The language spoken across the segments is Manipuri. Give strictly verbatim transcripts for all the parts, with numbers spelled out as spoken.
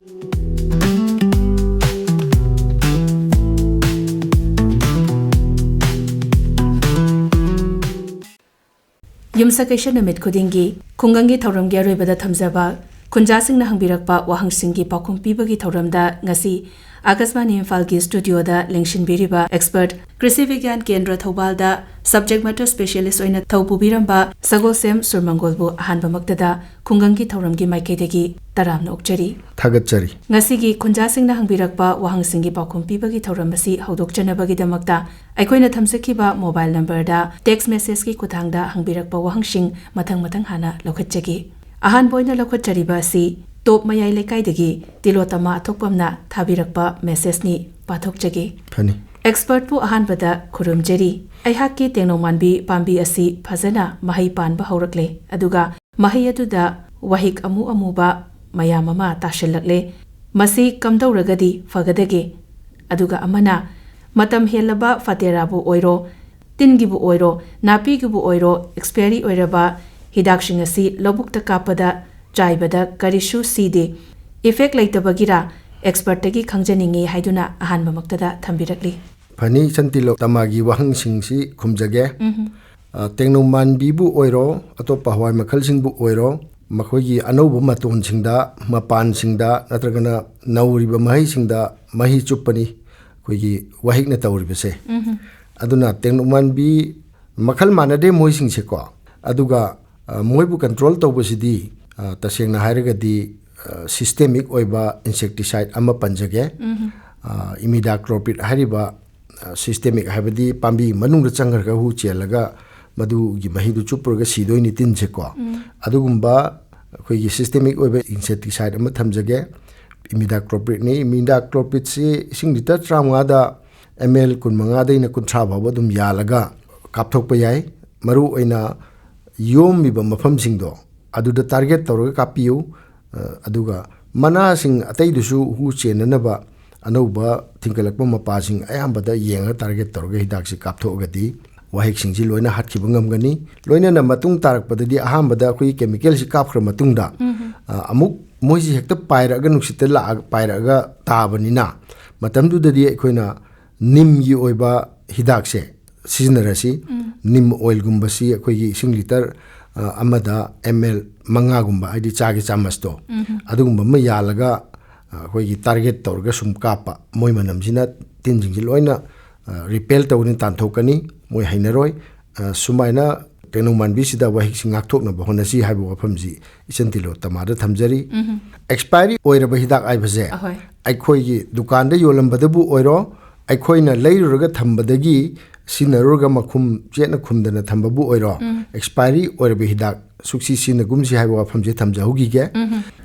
ꯌꯨꯝꯁꯀꯩꯁ ꯅꯨꯃꯤꯠ ꯈꯨꯗꯤꯡꯒꯤ ꯈꯨꯡꯒꯪꯒꯤ ꯊꯧꯔꯝꯒꯤ ꯑꯔꯣꯏꯕꯗ ꯊꯝꯖꯕ ꯈꯨꯟꯖꯥꯁꯤꯡꯅ ꯍꯪꯕꯤꯔꯛꯄ ꯋꯥꯍꯪꯁꯤꯡꯒꯤ ꯄꯥꯎꯈꯨꯝ ꯄꯤꯕꯒꯤ ꯊꯧꯔꯝꯗ ꯉꯁꯤ ꯑꯀꯥꯁꯕꯥꯅꯤ ꯏꯝꯐꯥꯜꯒꯤ ꯁ꯭ꯇꯨꯗꯤꯑꯣꯗ ꯂꯦꯡꯁꯤꯟꯕꯤꯔꯤꯕ expert, ꯀ꯭ꯔꯤꯁꯤ ꯕꯤꯒ꯭ꯌꯥꯟ ꯀꯦꯟꯗ꯭ꯔ ꯊꯧꯕꯥꯜꯗ subject matter specialist ꯑꯣꯏꯅ ꯊꯧ ꯄꯨꯕꯤꯔꯝꯕ ꯁꯒꯣꯜꯁꯦꯝ ꯁꯨꯔꯃꯪꯒꯣꯜꯕꯨ ꯑꯍꯥꯟꯕꯃꯛꯇꯗ ꯈꯨꯡꯒꯪꯒꯤ ꯊꯧꯔꯝꯒꯤ ꯃꯥꯏꯀꯩꯗꯒꯤ ꯇꯔꯥꯝꯅ ꯑꯣꯛꯆꯔꯤ꯫ ꯊꯥꯒꯠꯆꯔꯤ꯫ ꯉꯁꯤꯒꯤ ꯈꯨꯟꯖꯥꯁꯤꯡꯅ ꯍꯪꯕꯤꯔꯛꯄ ꯋꯥꯍꯪꯁꯤꯡꯒꯤ ꯄꯥꯎꯈꯨꯝ ꯄꯤꯕꯒꯤ ꯊꯧꯔꯝ ꯑꯁꯤ ꯍꯧꯗꯣꯛꯆꯅꯕꯒꯤꯗꯃꯛꯇ ꯑꯩꯈꯣꯏꯅ ꯊꯝꯖꯈꯤꯕ mobile numberꯗ text messageꯀꯤ ꯈꯨꯠꯊꯥꯡꯗ ꯍꯪꯕꯤꯔꯛꯄ ꯋꯥꯍꯪꯁꯤꯡ ꯃꯊꯪ ꯃꯊꯪ ꯍꯥꯟꯅ ꯂꯧꯈꯠꯆꯒꯦ꯫ ꯑꯍꯥꯟꯕ ꯑꯣꯏꯅ ꯂꯧꯈꯠꯆꯔꯤꯕ ꯑꯁꯤ ꯇꯣꯞ ꯃꯌꯥꯏ ꯂꯩꯀꯥꯏꯗꯒꯤ ꯇꯤꯂꯣꯇꯃꯥ ꯑꯊꯣꯛꯄꯝꯅ ꯊꯥꯕꯤꯔꯛꯄ messageꯅꯤ, ꯄꯥꯊꯣꯛꯆꯒꯦ꯫ ꯐꯅꯤ꯫ Expertꯄꯨ ꯑꯍꯥꯟꯕꯗ ꯈꯨꯔꯨꯝꯖꯔꯤ꯫ ꯑꯩꯍꯥꯛꯀꯤ ꯇꯦꯡꯅꯧꯃꯥꯟꯕꯤ ꯄꯥꯝꯕꯤ ꯑꯁꯤ ꯐꯖꯅ ꯃꯍꯩ ꯄꯥꯟꯕ ꯍꯧꯔꯛꯂꯦ, ꯑꯗꯨꯒ ꯃꯍꯩ ꯑꯗꯨꯗ ꯋꯥꯍꯤꯛ ꯑꯃꯨ ꯑꯃꯨꯕ ꯃꯌꯥꯝ ꯑꯃ ꯇꯥꯁꯤꯜꯂꯛꯂꯦ꯫ ꯃꯁꯤ ꯀꯝꯗꯧꯔꯒꯗꯤ ꯐꯒꯗꯒꯦ? ꯑꯗꯨꯒ ꯑꯃꯅ, ꯃꯇꯝ ꯍꯦꯜꯂꯕ ꯐꯇꯦꯔꯥꯕꯨ ꯑꯣꯏꯔꯣ, ꯇꯤꯟꯒꯤꯕꯨ ꯑꯣꯏꯔꯣ, ꯅꯥꯄꯤꯒꯤꯕꯨ ꯑꯣꯏꯔꯣ, expiry ꯑꯣꯏꯔꯕ ꯍꯤꯗꯥꯛꯁꯤꯡ ꯑꯁꯤ ꯂꯧꯕꯨꯛꯇ ꯀꯥꯞꯄꯗ, ꯆꯥꯏꯕꯗ ꯀꯔꯤꯁꯨ ꯁꯤꯗꯦ꯫ Effect ꯂꯩꯇꯕꯒꯤꯔꯥ? Expertꯇꯒꯤ ꯈꯪꯖꯅꯤꯡꯏ ꯍꯥꯏꯗꯨꯅ ꯑꯍꯥꯟꯕꯃꯛꯇꯗ ꯊꯝꯕꯤꯔꯛꯂꯤ꯫ ꯐꯅꯤ, ꯏꯆꯟ ꯇꯤꯂꯣꯇꯃꯥꯒꯤ ꯋꯥꯍꯪꯁꯤꯡꯁꯤ ꯈꯨꯝꯖꯒꯦ꯫ ꯎꯝꯍꯨꯝ꯫ ꯑ, ꯇꯦꯡꯅꯧ ꯃꯥꯟꯕꯤꯕꯨ ꯑꯣꯏꯔꯣ, ꯑꯇꯣꯞꯄ ꯍꯋꯥꯏ ꯃꯈꯜꯁꯤꯡꯕꯨ ꯑꯣꯏꯔꯣ, ꯃꯈꯣꯏꯒꯤ ꯑꯅꯧꯕ ꯃꯇꯣꯟꯁꯤꯡꯗ, ꯃꯄꯥꯟꯁꯤꯡꯗ, ꯅꯠꯇ꯭ꯔꯒꯅ ꯅꯧꯔꯤꯕ ꯃꯍꯩꯁꯤꯡꯗ ꯃꯍꯤ ꯆꯨꯞꯄꯅꯤ ꯑꯩꯈꯣꯏꯒꯤ ꯋꯥꯍꯤꯛꯅ ꯇꯧꯔꯤꯕꯁꯦ꯫ ꯎꯝꯍꯨꯝ꯫ ꯑꯗꯨꯅ ꯇꯦꯡꯅꯧ ꯃꯥꯟꯕꯤ ꯃꯈꯜ ꯃꯥꯟꯅꯗꯦ ꯃꯣꯏꯁꯤꯡꯁꯦꯀꯣ꯫ ꯑꯗꯨꯒ, ꯑ, ꯃꯣꯏꯕꯨ control ꯇꯧꯕꯁꯤꯗꯤ, ꯑ, ꯇꯁꯦꯡꯅ ꯍꯥꯏꯔꯒꯗꯤ, ꯑ, systemic ꯑꯣꯏꯕ insecticide ꯑꯃ ꯄꯟꯖꯒꯦ꯫ ꯎꯝꯍꯨꯝ꯫ ꯑ, imidacloprid ꯍꯥꯏꯔꯤꯕ, ꯑ, systemic ꯍꯥꯏꯕꯗꯤ ꯄꯥꯝꯕꯤ ꯃꯅꯨꯡꯗ ꯆꯪꯈ꯭ꯔꯒ ꯍꯨ ꯆꯦꯜꯂꯒ ꯃꯗꯨꯒꯤ ꯃꯍꯤꯗꯨ ꯆꯨꯞꯄꯨꯔꯒ ꯁꯤꯗꯣꯏꯅꯤ ꯇꯤꯟꯁꯦꯀꯣ꯫ ꯎꯝ꯫ ꯑꯗꯨꯒꯨꯝꯕ ꯑꯩꯈꯣꯏꯒꯤ systemic ꯑꯣꯏꯕ insecticide ꯑꯃ ꯊꯝꯖꯒꯦ꯫ Imidaclopridꯅꯤ꯫ Imidaclopridꯁꯤ ꯏꯁꯤꯡ litre ꯇꯔꯥꯃꯉꯥꯗ ml ꯀꯨꯟꯃꯉꯥꯗꯩꯅ ꯀꯨꯟꯊ꯭ꯔꯥ ꯐꯥꯎꯕ ꯑꯗꯨꯝ ꯌꯥꯜꯂꯒ ꯀꯥꯞꯊꯣꯛꯄ ꯌꯥꯏ꯫ ꯃꯔꯨꯑꯣꯏꯅ ꯌꯣꯝꯃꯤꯕ ꯃꯐꯝꯁꯤꯡꯗꯣ ꯑꯗꯨꯗ target ꯇꯧꯔꯒ ꯀꯥꯞꯄꯤꯌꯨ꯫ ꯑ, ꯑꯗꯨꯒ ꯃꯅꯥꯁꯤꯡ ꯑꯇꯩꯗꯨꯁꯨ ꯍꯨ ꯆꯦꯟꯅꯅꯕ ꯑꯅꯧꯕ ꯊꯤꯡꯒꯠꯂꯛꯄ ꯃꯄꯥꯁꯤꯡ ꯑꯌꯥꯝꯕꯗ ꯌꯦꯡꯉꯒ target ꯇꯧꯔꯒ ꯍꯤꯗꯥꯛꯁꯤ ꯀꯥꯞꯊꯣꯛꯑꯒꯗꯤ ꯋꯥꯍꯤꯛꯁꯤꯡꯁꯤ ꯂꯣꯏꯅ ꯍꯥꯠꯈꯤꯕ ꯉꯝꯒꯅꯤ꯫ ꯂꯣꯏꯅꯅ ꯃꯇꯨꯡ ꯇꯥꯔꯛꯄꯗꯗꯤ ꯑꯍꯥꯟꯕꯗ ꯑꯩꯈꯣꯏꯒꯤ chemicalꯁꯤ ꯀꯥꯞꯈ꯭ꯔ ꯃꯇꯨꯡꯗ, ꯎꯝꯍꯨꯝ꯫ ꯑ, ꯑꯃꯨꯛ ꯃꯣꯏꯁꯤ ꯍꯦꯛꯇ ꯄꯥꯏꯔꯛꯑꯒ, ꯅꯨꯡꯁꯤꯠꯇ ꯂꯥꯛꯑꯒ ꯄꯥꯏꯔꯛꯑꯒ ꯇꯥꯕꯅꯤꯅ, ꯃꯇꯝꯗꯨꯗꯗꯤ ꯑꯩꯈꯣꯏꯅ ꯅꯤꯝꯒꯤ ꯑꯣꯏꯕ ꯍꯤꯗꯥꯛꯁꯦ ꯁꯤꯖꯤꯟꯅꯔꯁꯤ꯫ ꯅꯤꯝ ꯑꯣꯏꯜꯒꯨꯝꯕꯁꯤ ꯑꯩꯈꯣꯏꯒꯤ ꯏꯁꯤꯡ ꯂꯤꯇꯔ, ꯑ, ꯑꯃꯗ ꯑꯦꯝ ꯑꯦꯜ ꯃꯉꯥꯒꯨꯝꯕ, ꯍꯥꯏꯗꯤ ꯆꯥꯒꯤ ꯆꯥꯃꯁꯇꯣ, ꯑꯗꯨꯒꯨꯝꯕ ꯑꯃ ꯌꯥꯜꯂꯒ, ꯑ, ꯑꯩꯈꯣꯏꯒꯤ ꯇꯥꯔꯒꯦꯠ ꯇꯧꯔꯒ ꯁꯨꯝ ꯀꯥꯞꯄ꯫ ꯃꯣꯏ ꯃꯅꯝꯁꯤꯅ ꯇꯤꯟꯁꯤꯡꯁꯤ ꯂꯣꯏꯅ, ꯑ, ꯔꯤꯄꯦꯜ ꯇꯧꯒꯅꯤ, ꯇꯥꯟꯊꯣꯛꯀꯅꯤ, ꯃꯣꯏ ꯍꯩꯅꯔꯣꯏ꯫ ꯑ, ꯁꯨꯃꯥꯏꯅ ꯇꯦꯡꯅꯧ ꯃꯥꯟꯕꯤꯁꯤꯗ ꯋꯥꯍꯤꯛꯁꯤ ꯉꯥꯛꯊꯣꯛꯅꯕ ꯍꯣꯠꯅꯁꯤ ꯍꯥꯏꯕ ꯋꯥꯐꯝꯁꯤ ꯏꯆꯟ ꯇꯤꯂꯣꯇꯃꯥꯗ ꯊꯝꯖꯔꯤ꯫ ꯑꯦꯛꯁꯄꯥꯏꯔꯤ ꯑꯣꯏꯔꯕ ꯍꯤꯗꯥꯛ ꯍꯥꯏꯕꯁꯦ ꯑꯍꯣꯏ꯫ ꯑꯩꯈꯣꯏꯒꯤ ꯗꯨꯀꯥꯟꯗ ꯌꯣꯜꯂꯝꯕꯗꯕꯨ ꯑꯣꯏꯔꯣ, ꯑꯩꯈꯣꯏꯅ ꯂꯩꯔꯨꯔꯒ ꯊꯝꯕꯗꯒꯤ ꯁꯤꯖꯤꯟꯅꯔꯨꯔꯒ ꯃꯈꯨꯝ ꯆꯦꯠꯅ ꯈꯨꯝꯗꯅ ꯊꯝꯕꯕꯨ ꯑꯣꯏꯔꯣ, ꯑꯦꯛꯁꯄꯥꯏꯔꯤ ꯑꯣꯏꯔꯕ ꯍꯤꯗꯥꯛ ꯁꯨꯛꯁꯤ ꯁꯤꯖꯤꯟꯅꯒꯨꯝꯁꯤ ꯍꯥꯏꯕ ꯋꯥꯐꯝꯁꯦ ꯊꯝꯖꯍꯧꯈꯤꯒꯦ꯫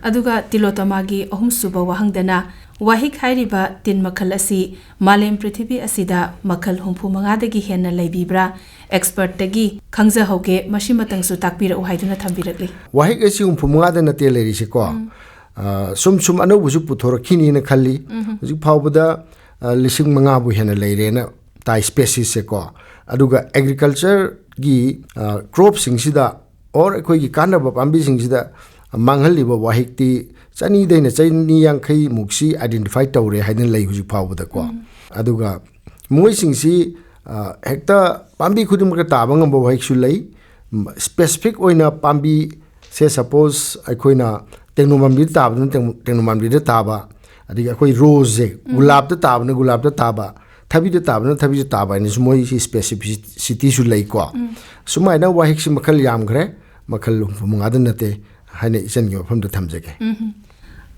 ꯑꯗꯨꯒ ꯇꯤꯂꯣꯇꯃꯥꯒꯤ ꯑꯍꯨꯝꯁꯨꯕ ꯋꯥꯍꯪꯗꯅ, ꯋꯥꯍꯤꯛ ꯍꯥꯏꯔꯤꯕ ꯇꯤꯟ ꯃꯈꯜ ꯑꯁꯤ ꯃꯥꯂꯦꯝ ꯄ꯭ꯔꯤꯊꯤꯕꯤ ꯑꯁꯤꯗ ꯃꯈꯜ ꯍꯨꯝꯐꯨ ꯃꯉꯥꯗꯒꯤ ꯍꯦꯟꯅ ꯂꯩꯕꯤꯕ꯭ꯔꯥ? ꯑꯦꯛꯁꯄꯔꯠꯇꯒꯤ ꯈꯪꯖꯍꯧꯒꯦ, ꯃꯁꯤꯃꯇꯪꯁꯨ ꯇꯥꯛꯄꯤꯔꯛꯎ ꯍꯥꯏꯗꯨꯅ ꯊꯝꯕꯤꯔꯛꯂꯤ꯫ ꯋꯥꯍꯤꯛ ꯑꯁꯤ ꯍꯨꯝꯐꯨ ꯃꯉꯥꯗ ꯅꯠꯇꯦ ꯂꯩꯔꯤꯁꯦꯀꯣ꯫ ꯑ, ꯁꯨꯝ ꯁꯨꯝ ꯑꯅꯧꯕꯁꯨ ꯄꯨꯊꯣꯔꯛꯈꯤꯅꯤꯅ ꯈꯜꯂꯤ꯫ ꯍꯧꯖꯤꯛ ꯐꯥꯎꯕꯗ, ꯑ, ꯂꯤꯁꯤꯡ ꯃꯉꯥꯕꯨ ꯍꯦꯟꯅ ꯂꯩꯔꯦꯅ ꯇꯥꯏ, ꯁ꯭ꯄꯦꯁꯤꯁꯁꯦꯀꯣ꯫ ꯑꯗꯨꯒ ꯑꯦꯒ꯭ꯔꯤꯀꯜꯆꯔꯒꯤ, ꯑ, ꯀ꯭ꯔꯣꯞꯁꯤꯡꯁꯤꯗ, ꯑꯣꯔ ꯑꯩꯈꯣꯏꯒꯤ ꯀꯥꯟꯅꯕ ꯄꯥꯝꯕꯤꯁꯤꯡꯁꯤꯗ ꯃꯥꯡꯍꯜꯂꯤꯕ ꯋꯥꯍꯤꯛꯇꯤ ꯆꯅꯤꯗꯩꯅ ꯆꯅꯤ ꯌꯥꯡꯈꯩ ꯃꯨꯛꯁꯤ ꯑꯥꯏꯗꯦꯟꯇꯤꯐꯥꯏ ꯇꯧꯔꯦ ꯍꯥꯏꯗꯅ ꯂꯩ ꯍꯧꯖꯤꯛ ꯐꯥꯎꯕꯗꯀꯣ꯫ ꯑꯗꯨꯒ ꯃꯣꯏꯁꯤꯡꯁꯤ, ꯑ, ꯍꯦꯛꯇ ꯄꯥꯝꯕꯤ ꯈꯨꯗꯤꯡꯃꯛꯇ ꯇꯥꯕ ꯉꯝꯕ ꯋꯥꯍꯤꯛꯁꯨ ꯂꯩ꯫ ꯁ꯭ꯄꯦꯁꯤꯐꯤꯛ ꯑꯣꯏꯅ ꯄꯥꯝꯕꯤ, ꯁꯦ ꯁꯄꯣꯁ ꯑꯩꯈꯣꯏꯅ ꯇꯦꯡꯅꯧ ꯃꯥꯟꯕꯤꯗ ꯇꯥꯕꯗꯨꯅ ꯇꯦꯡ-, ꯇꯦꯡꯅꯧ ꯃꯥꯟꯕꯤꯗ ꯇꯥꯕ, ꯑꯗꯒꯤ ꯑꯩꯈꯣꯏ ꯔꯣꯁꯁꯦ, ꯒꯨꯂꯥꯞꯇ ꯇꯥꯕꯅ ꯒꯨꯂꯥꯞꯇ ꯇꯥꯕ, ꯊꯕꯤꯗ ꯇꯥꯕꯅ ꯊꯕꯤꯗ ꯇꯥꯕ ꯍꯥꯏꯅꯁꯨ ꯃꯣꯏꯁꯤ ꯁ꯭ꯄꯦꯁꯤꯐꯤꯁꯤꯇꯤꯁꯨ ꯂꯩꯀꯣ꯫ ꯁꯨꯃꯥꯏꯅ ꯋꯥꯍꯤꯛꯁꯤ ꯃꯈꯜ ꯌꯥꯝꯈ꯭ꯔꯦ, ꯃꯈꯜ ꯍꯨꯝꯐꯨ ꯃꯉꯥꯗ ꯅꯠꯇꯦ ꯍꯥꯏꯅ ꯏꯆꯟꯒꯤ ꯋꯥꯐꯝꯗ ꯊꯝꯖꯒꯦ꯫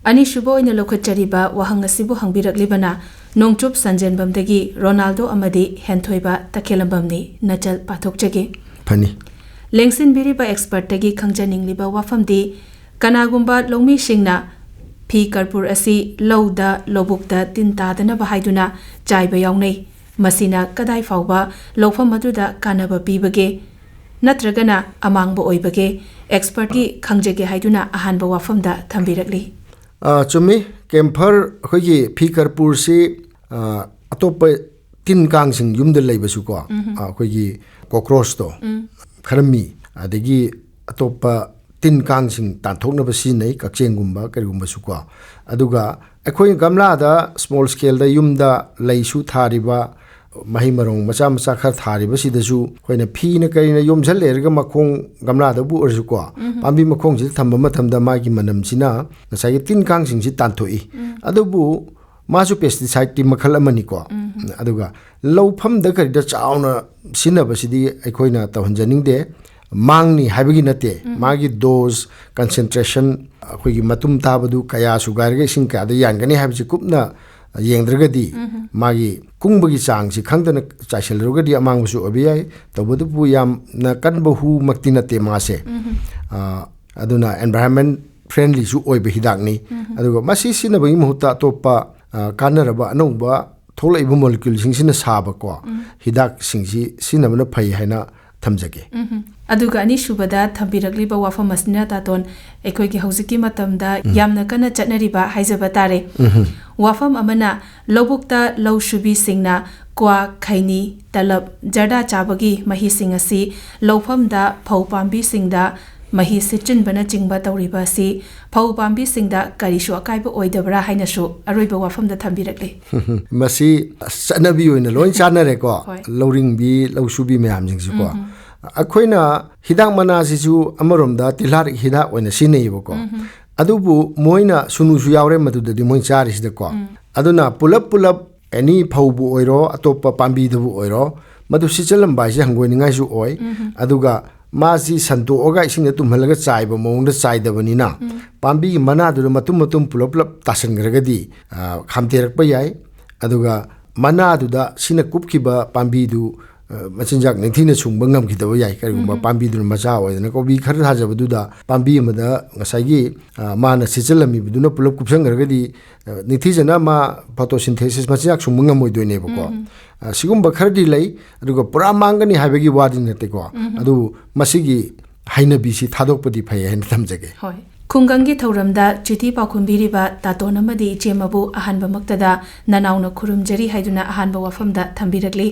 ꯑꯅꯤꯁꯨꯕ ꯑꯣꯏꯅ ꯂꯧꯈꯠꯆꯔꯤꯕ ꯋꯥꯍꯪ ꯑꯁꯤꯕꯨ ꯍꯪꯕꯤꯔꯛꯂꯤꯕꯅ ꯅꯣꯡꯆꯨꯞ ꯁꯟꯖꯦꯟꯕꯝꯗꯒꯤ ꯔꯣꯅꯥꯜꯗꯣ ꯑꯃꯗꯤ ꯍꯦꯟꯊꯣꯏꯕ ꯇꯈꯦꯂꯝꯕꯝꯅꯤ꯫ ꯅꯆꯜ ꯄꯥꯊꯣꯛꯆꯒꯦ꯫ ꯐꯅꯤ꯫ ꯂꯦꯡꯁꯤꯟꯕꯤꯔꯤꯕ ꯑꯦꯛꯁꯄꯔꯠꯇꯒꯤ ꯈꯪꯖꯅꯤꯡꯂꯤꯕ ꯋꯥꯐꯝꯗꯤ, ꯀꯅꯥꯒꯨꯝꯕ ꯂꯧꯃꯤꯁꯤꯡꯅ ꯐꯤ ꯀꯔꯄꯨꯔ ꯑꯁꯤ ꯂꯧꯗ, ꯂꯧꯕꯨꯛꯇ ꯇꯤꯟ ꯇꯥꯗꯅꯕ ꯍꯥꯏꯗꯨꯅ ꯆꯥꯏꯕ ꯌꯥꯎꯅꯩ꯫ ꯃꯁꯤꯅ ꯀꯗꯥꯏ ꯐꯥꯎꯕ ꯂꯧꯐꯝ ꯑꯗꯨꯗ ꯀꯥꯟꯅꯕ ꯄꯤꯕꯒꯦ? ꯅꯠꯇ꯭ꯔꯒꯅ ꯑꯃꯥꯡꯕ ꯑꯣꯏꯕꯒꯦ? ꯑꯦꯛꯁꯄꯔꯠꯀꯤ ꯈꯪꯖꯒꯦ ꯍꯥꯏꯗꯨꯅ ꯑꯍꯥꯟꯕ ꯋꯥꯐꯝꯗ ꯊꯝꯕꯤꯔꯛꯂꯤ꯫ ꯑ, ꯆꯨꯝꯃꯤ꯫ ꯀꯦꯝꯐꯔ, ꯑꯩꯈꯣꯏꯒꯤ ꯐꯤ ꯀꯔꯄꯨꯔꯁꯤ, ꯑ, ꯑꯇꯣꯞꯄ ꯇꯤꯟ ꯀꯥꯡꯁꯤꯡ ꯌꯨꯝꯗ ꯂꯩꯕꯁꯨꯀꯣ, ꯑ, ꯑꯩꯈꯣꯏꯒꯤ ꯀꯣꯀ꯭ꯔꯣꯁꯇꯣ ꯈꯔ ꯃꯤ, ꯑꯗꯒꯤ ꯑꯇꯣꯞꯄ ꯇꯤꯟ ꯀꯥꯡꯁꯤꯡ ꯇꯥꯟꯊꯣꯛꯅꯕ ꯁꯤꯖꯤꯟꯅꯩ, ꯀꯛꯆꯦꯡꯒꯨꯝꯕ ꯀꯔꯤꯒꯨꯝꯕꯁꯨ ꯀꯣ꯫ ꯑꯗꯨꯒ ꯑꯩꯈꯣꯏꯅ ꯒꯝꯂꯥꯗ, ꯁ꯭ꯃꯣꯜ ꯁ꯭ꯀꯦꯜꯗ, ꯌꯨꯝꯗ ꯂꯩꯁꯨ ꯊꯥꯔꯤꯕ, ꯃꯍꯩ ꯃꯔꯣꯡ ꯃꯆꯥ ꯃꯆꯥ ꯈꯔ ꯊꯥꯔꯤꯕꯁꯤꯗꯁꯨ ꯑꯩꯈꯣꯏꯅ ꯐꯤꯅ ꯀꯔꯤꯅ ꯌꯣꯝꯁꯤꯜꯂꯦꯔꯒ ꯃꯈꯣꯡ, ꯒꯝꯂꯥꯗꯕꯨ ꯑꯣꯏꯔꯁꯨꯀꯣ, ꯄꯥꯝꯕꯤ ꯃꯈꯣꯡꯁꯤꯗ ꯊꯝꯕ ꯃꯇꯝꯗ ꯃꯥꯒꯤ ꯃꯅꯝꯁꯤꯅ ꯉꯁꯥꯏꯒꯤ ꯇꯤꯟ ꯀꯥꯡꯁꯤꯡꯁꯤ ꯇꯥꯟꯊꯣꯛꯏ꯫ ꯑꯗꯨꯕꯨ ꯃꯥꯁꯨ ꯄꯦꯁꯇꯤꯁꯥꯏꯠꯀꯤ ꯃꯈꯜ ꯑꯃꯅꯤꯀꯣ꯫ ꯑꯗꯨꯒ ꯂꯧꯐꯝꯗ ꯀꯔꯤꯗ ꯆꯥꯎꯅ ꯁꯤꯖꯤꯟꯅꯕꯁꯤꯗꯤ ꯑꯩꯈꯣꯏꯅ ꯇꯧꯍꯟꯖꯅꯤꯡꯗꯦ꯫ ꯃꯥꯡꯅꯤ ꯍꯥꯏꯕꯒꯤ ꯅꯠꯇꯦ, ꯃꯥꯒꯤ ꯗꯣꯁ, ꯀꯟꯁꯦꯟꯇ꯭ꯔꯦꯁꯟ, ꯑꯩꯈꯣꯏꯒꯤ ꯃꯇꯨꯝ ꯇꯥꯕꯗꯨ ꯀꯌꯥ ꯁꯨꯒꯥꯏꯔꯒ ꯏꯁꯤꯡ ꯀꯌꯥꯗ ꯌꯥꯟꯒꯅꯤ ꯍꯥꯏꯕꯁꯤ ꯀꯨꯞꯅ ꯌꯦꯡꯗ꯭ꯔꯒꯗꯤ, ꯃꯥꯒꯤ ꯀꯨꯡꯕꯒꯤ ꯆꯥꯡꯁꯤ ꯈꯪꯗꯅ ꯆꯥꯏꯁꯤꯜꯂꯨꯔꯒꯗꯤ ꯑꯃꯥꯡꯕꯁꯨ ꯑꯣꯏꯕ ꯌꯥꯏ꯫ ꯇꯧꯕꯇꯕꯨ ꯌꯥꯝꯅ ꯀꯟꯕ ꯍꯨꯃꯛꯇꯤ ꯅꯠꯇꯦ ꯃꯥꯁꯦ꯫ ꯑꯥ, ꯑꯗꯨꯅ environment friendlyꯁꯨ ꯑꯣꯏꯕ ꯍꯤꯗꯥꯛꯅꯤ꯫ ꯑꯗꯨꯒ ꯃꯁꯤ ꯁꯤꯖꯤꯟꯅꯕꯒꯤ ꯃꯍꯨꯠꯇ ꯑꯇꯣꯞꯄ, ꯑꯥ, ꯀꯥꯟꯅꯔꯕ ꯑꯅꯧꯕ ꯊꯣꯛꯂꯛꯏꯕ moleculeꯁꯤꯡꯁꯤꯅ ꯁꯥꯕꯀꯣ ꯍꯤꯗꯥꯛꯁꯤꯡꯁꯤ ꯁꯤꯖꯤꯟꯅꯕꯅ ꯐꯩ ꯍꯥꯏꯅ ꯊꯝꯖꯒꯦ꯫ ꯑꯗꯨꯒ ꯑꯅꯤꯁꯨꯕꯗ ꯊꯝꯕꯤꯔꯛꯂꯤꯕ ꯋꯥꯐꯝ ꯑꯁꯤꯅ, ꯇꯥꯇꯣꯟ, ꯑꯩꯈꯣꯏꯒꯤ ꯍꯧꯖꯤꯛꯀꯤ ꯃꯇꯝꯗ ꯌꯥꯝꯅ ꯀꯟꯅ ꯆꯠꯅꯔꯤꯕ ꯍꯥꯏꯖꯕ ꯇꯥꯔꯦ꯫ ꯋꯥꯐꯝ ꯑꯃꯅ, ꯂꯧꯕꯨꯛꯇ ꯂꯧ ꯁꯨꯕꯤꯁꯤꯡꯅ ꯀ꯭ꯋꯥ, ꯈꯩꯅꯤ, ꯇꯂꯞ, ꯖꯔꯗꯥ ꯆꯥꯕꯒꯤ ꯃꯍꯤꯁꯤꯡ ꯑꯁꯤ ꯂꯧꯐꯝꯗ ꯐꯧ ꯄꯥꯝꯕꯤꯁꯤꯡꯗ ꯃꯍꯤ ꯁꯤꯠꯆꯤꯟꯕꯅꯆꯤꯡꯕ ꯇꯧꯔꯤꯕ ꯑꯁꯤ ꯐꯧ ꯄꯥꯝꯕꯤꯁꯤꯡꯗ ꯀꯔꯤꯁꯨ ꯑꯀꯥꯏꯕ ꯑꯣꯏꯗꯕ꯭ꯔꯥ ꯍꯥꯏꯅꯁꯨ ꯑꯔꯣꯏꯕ ꯋꯥꯐꯝꯗ ꯊꯝꯕꯤꯔꯛꯂꯤ꯫ ꯃꯁꯤ ꯆꯠꯅꯕꯤ ꯑꯣꯏꯅ ꯂꯣꯏ ꯆꯥꯅꯔꯦꯀꯣ꯫ ꯍꯣꯏ꯫ ꯂꯧꯔꯤꯡꯕꯤ, ꯂꯧ ꯁꯨꯕꯤ ꯃꯌꯥꯝꯁꯤꯡꯁꯨꯀꯣ꯫ ꯑꯩꯈꯣꯏꯅ ꯍꯤꯗꯥꯛ ꯃꯅꯥꯁꯤꯁꯨ ꯑꯃꯔꯣꯝꯗ ꯇꯤꯜꯍꯥꯠ ꯍꯤꯗꯥꯛ ꯑꯣꯏꯅ ꯁꯤꯖꯤꯟꯅꯩꯌꯦꯕꯀꯣ꯫ ꯑꯗꯨꯕꯨ ꯃꯣꯏꯅ ꯁꯨꯅꯨꯁꯨ ꯌꯥꯎꯔꯦ ꯃꯗꯨꯗꯗꯤ ꯃꯣꯏ ꯆꯥꯔꯤꯁꯤꯗꯀꯣ꯫ ꯑꯗꯨꯅ ꯄꯨꯂꯞ ꯄꯨꯂꯞ ꯑꯦꯅꯤ ꯐꯧꯕꯨ ꯑꯣꯏꯔꯣ, ꯑꯇꯣꯞꯄ ꯄꯥꯝꯕꯤꯗꯕꯨ ꯑꯣꯏꯔꯣ, ꯃꯗꯨ ꯁꯤꯠꯆꯜꯂꯝꯕ ꯍꯥꯏꯁꯦ ꯍꯪꯒꯣꯏꯅꯤꯡꯉꯥꯏꯁꯨ ꯑꯣꯏ꯫ ꯑꯗꯨꯒ ꯃꯥꯁꯤ ꯁꯟꯇꯣꯛꯑꯒ ꯏꯁꯤꯡꯗ ꯇꯨꯝꯍꯜꯂꯒ ꯆꯥꯏꯕ ꯃꯑꯣꯡꯗ ꯆꯥꯏꯗꯕꯅꯤꯅ, ꯄꯥꯝꯕꯤꯒꯤ ꯃꯅꯥꯗꯨꯗ ꯃꯇꯨꯝ ꯃꯇꯨꯝ ꯄꯨꯂꯞ ꯄꯨꯂꯞ ꯇꯥꯁꯟꯈ꯭ꯔꯒꯗꯤ, ꯑ, ꯈꯥꯝꯊꯦꯔꯛꯄ ꯌꯥꯏ꯫ ꯑꯗꯨꯒ ꯃꯅꯥꯗꯨꯗ ꯁꯤꯅ ꯀꯨꯞꯈꯤꯕ ꯄꯥꯝꯕꯤꯗꯨ, ꯑ, ꯃꯆꯤꯟꯖꯥꯛ ꯅꯤꯡꯊꯤꯅ ꯁꯨꯡꯕ ꯉꯝꯈꯤꯗꯕ ꯌꯥꯏ꯫ ꯀꯔꯤꯒꯨꯝꯕ ꯄꯥꯝꯕꯤꯗꯨꯅ ꯃꯆꯥ ꯑꯣꯏꯗꯅ, ꯀꯣꯕꯤ ꯈꯔ ꯊꯥꯖꯕꯗꯨꯗ ꯄꯥꯝꯕꯤ ꯑꯃꯗ ꯉꯁꯥꯏꯒꯤ, ꯑ, ꯃꯥꯅ ꯁꯤꯠꯆꯜꯂꯝꯃꯤꯕꯗꯨꯅ ꯄꯨꯂꯞ ꯀꯨꯞꯁꯟꯈ꯭ꯔꯒꯗꯤ, ꯑ, ꯅꯤꯡꯊꯤꯖꯅ ꯃꯥ photosynthesis ꯃꯆꯤꯟꯖꯥꯛ ꯁꯨꯡꯕ ꯉꯝꯃꯣꯏꯗꯣꯏꯅꯦꯕꯀꯣ꯫ ꯑ, ꯁꯤꯒꯨꯝꯕ ꯈꯔꯗꯤ ꯂꯩ꯫ ꯑꯗꯨꯒ ꯄꯨꯔꯥ ꯃꯥꯡꯒꯅꯤ ꯍꯥꯏꯕꯒꯤ ꯋꯥꯗꯤ ꯅꯠꯇꯦꯀꯣ꯫ ꯑꯗꯨꯕꯨ ꯃꯁꯤꯒꯤ ꯍꯩꯅꯕꯤꯁꯤ ꯊꯥꯗꯣꯛꯄꯗꯤ ꯐꯩ ꯍꯥꯏꯅ ꯊꯝꯖꯒꯦ꯫ ꯍꯣꯏ꯫ ꯈꯨꯡꯒꯪꯒꯤ ꯊꯧꯔꯝꯗ ꯆꯤꯊꯤ ꯄꯥꯎꯈꯨꯝ ꯄꯤꯔꯤꯕ ꯇꯥꯇꯣꯟ ꯑꯃꯗꯤ ꯏꯆꯦꯃꯕꯨ ꯑꯍꯥꯟꯕꯃꯛꯇꯗ ꯅꯅꯥꯎꯅ ꯈꯨꯔꯨꯝꯖꯔꯤ ꯍꯥꯏꯗꯨꯅ ꯑꯍꯥꯟꯕ ꯋꯥꯐꯝꯗ ꯊꯝꯕꯤꯔꯛꯂꯤ꯫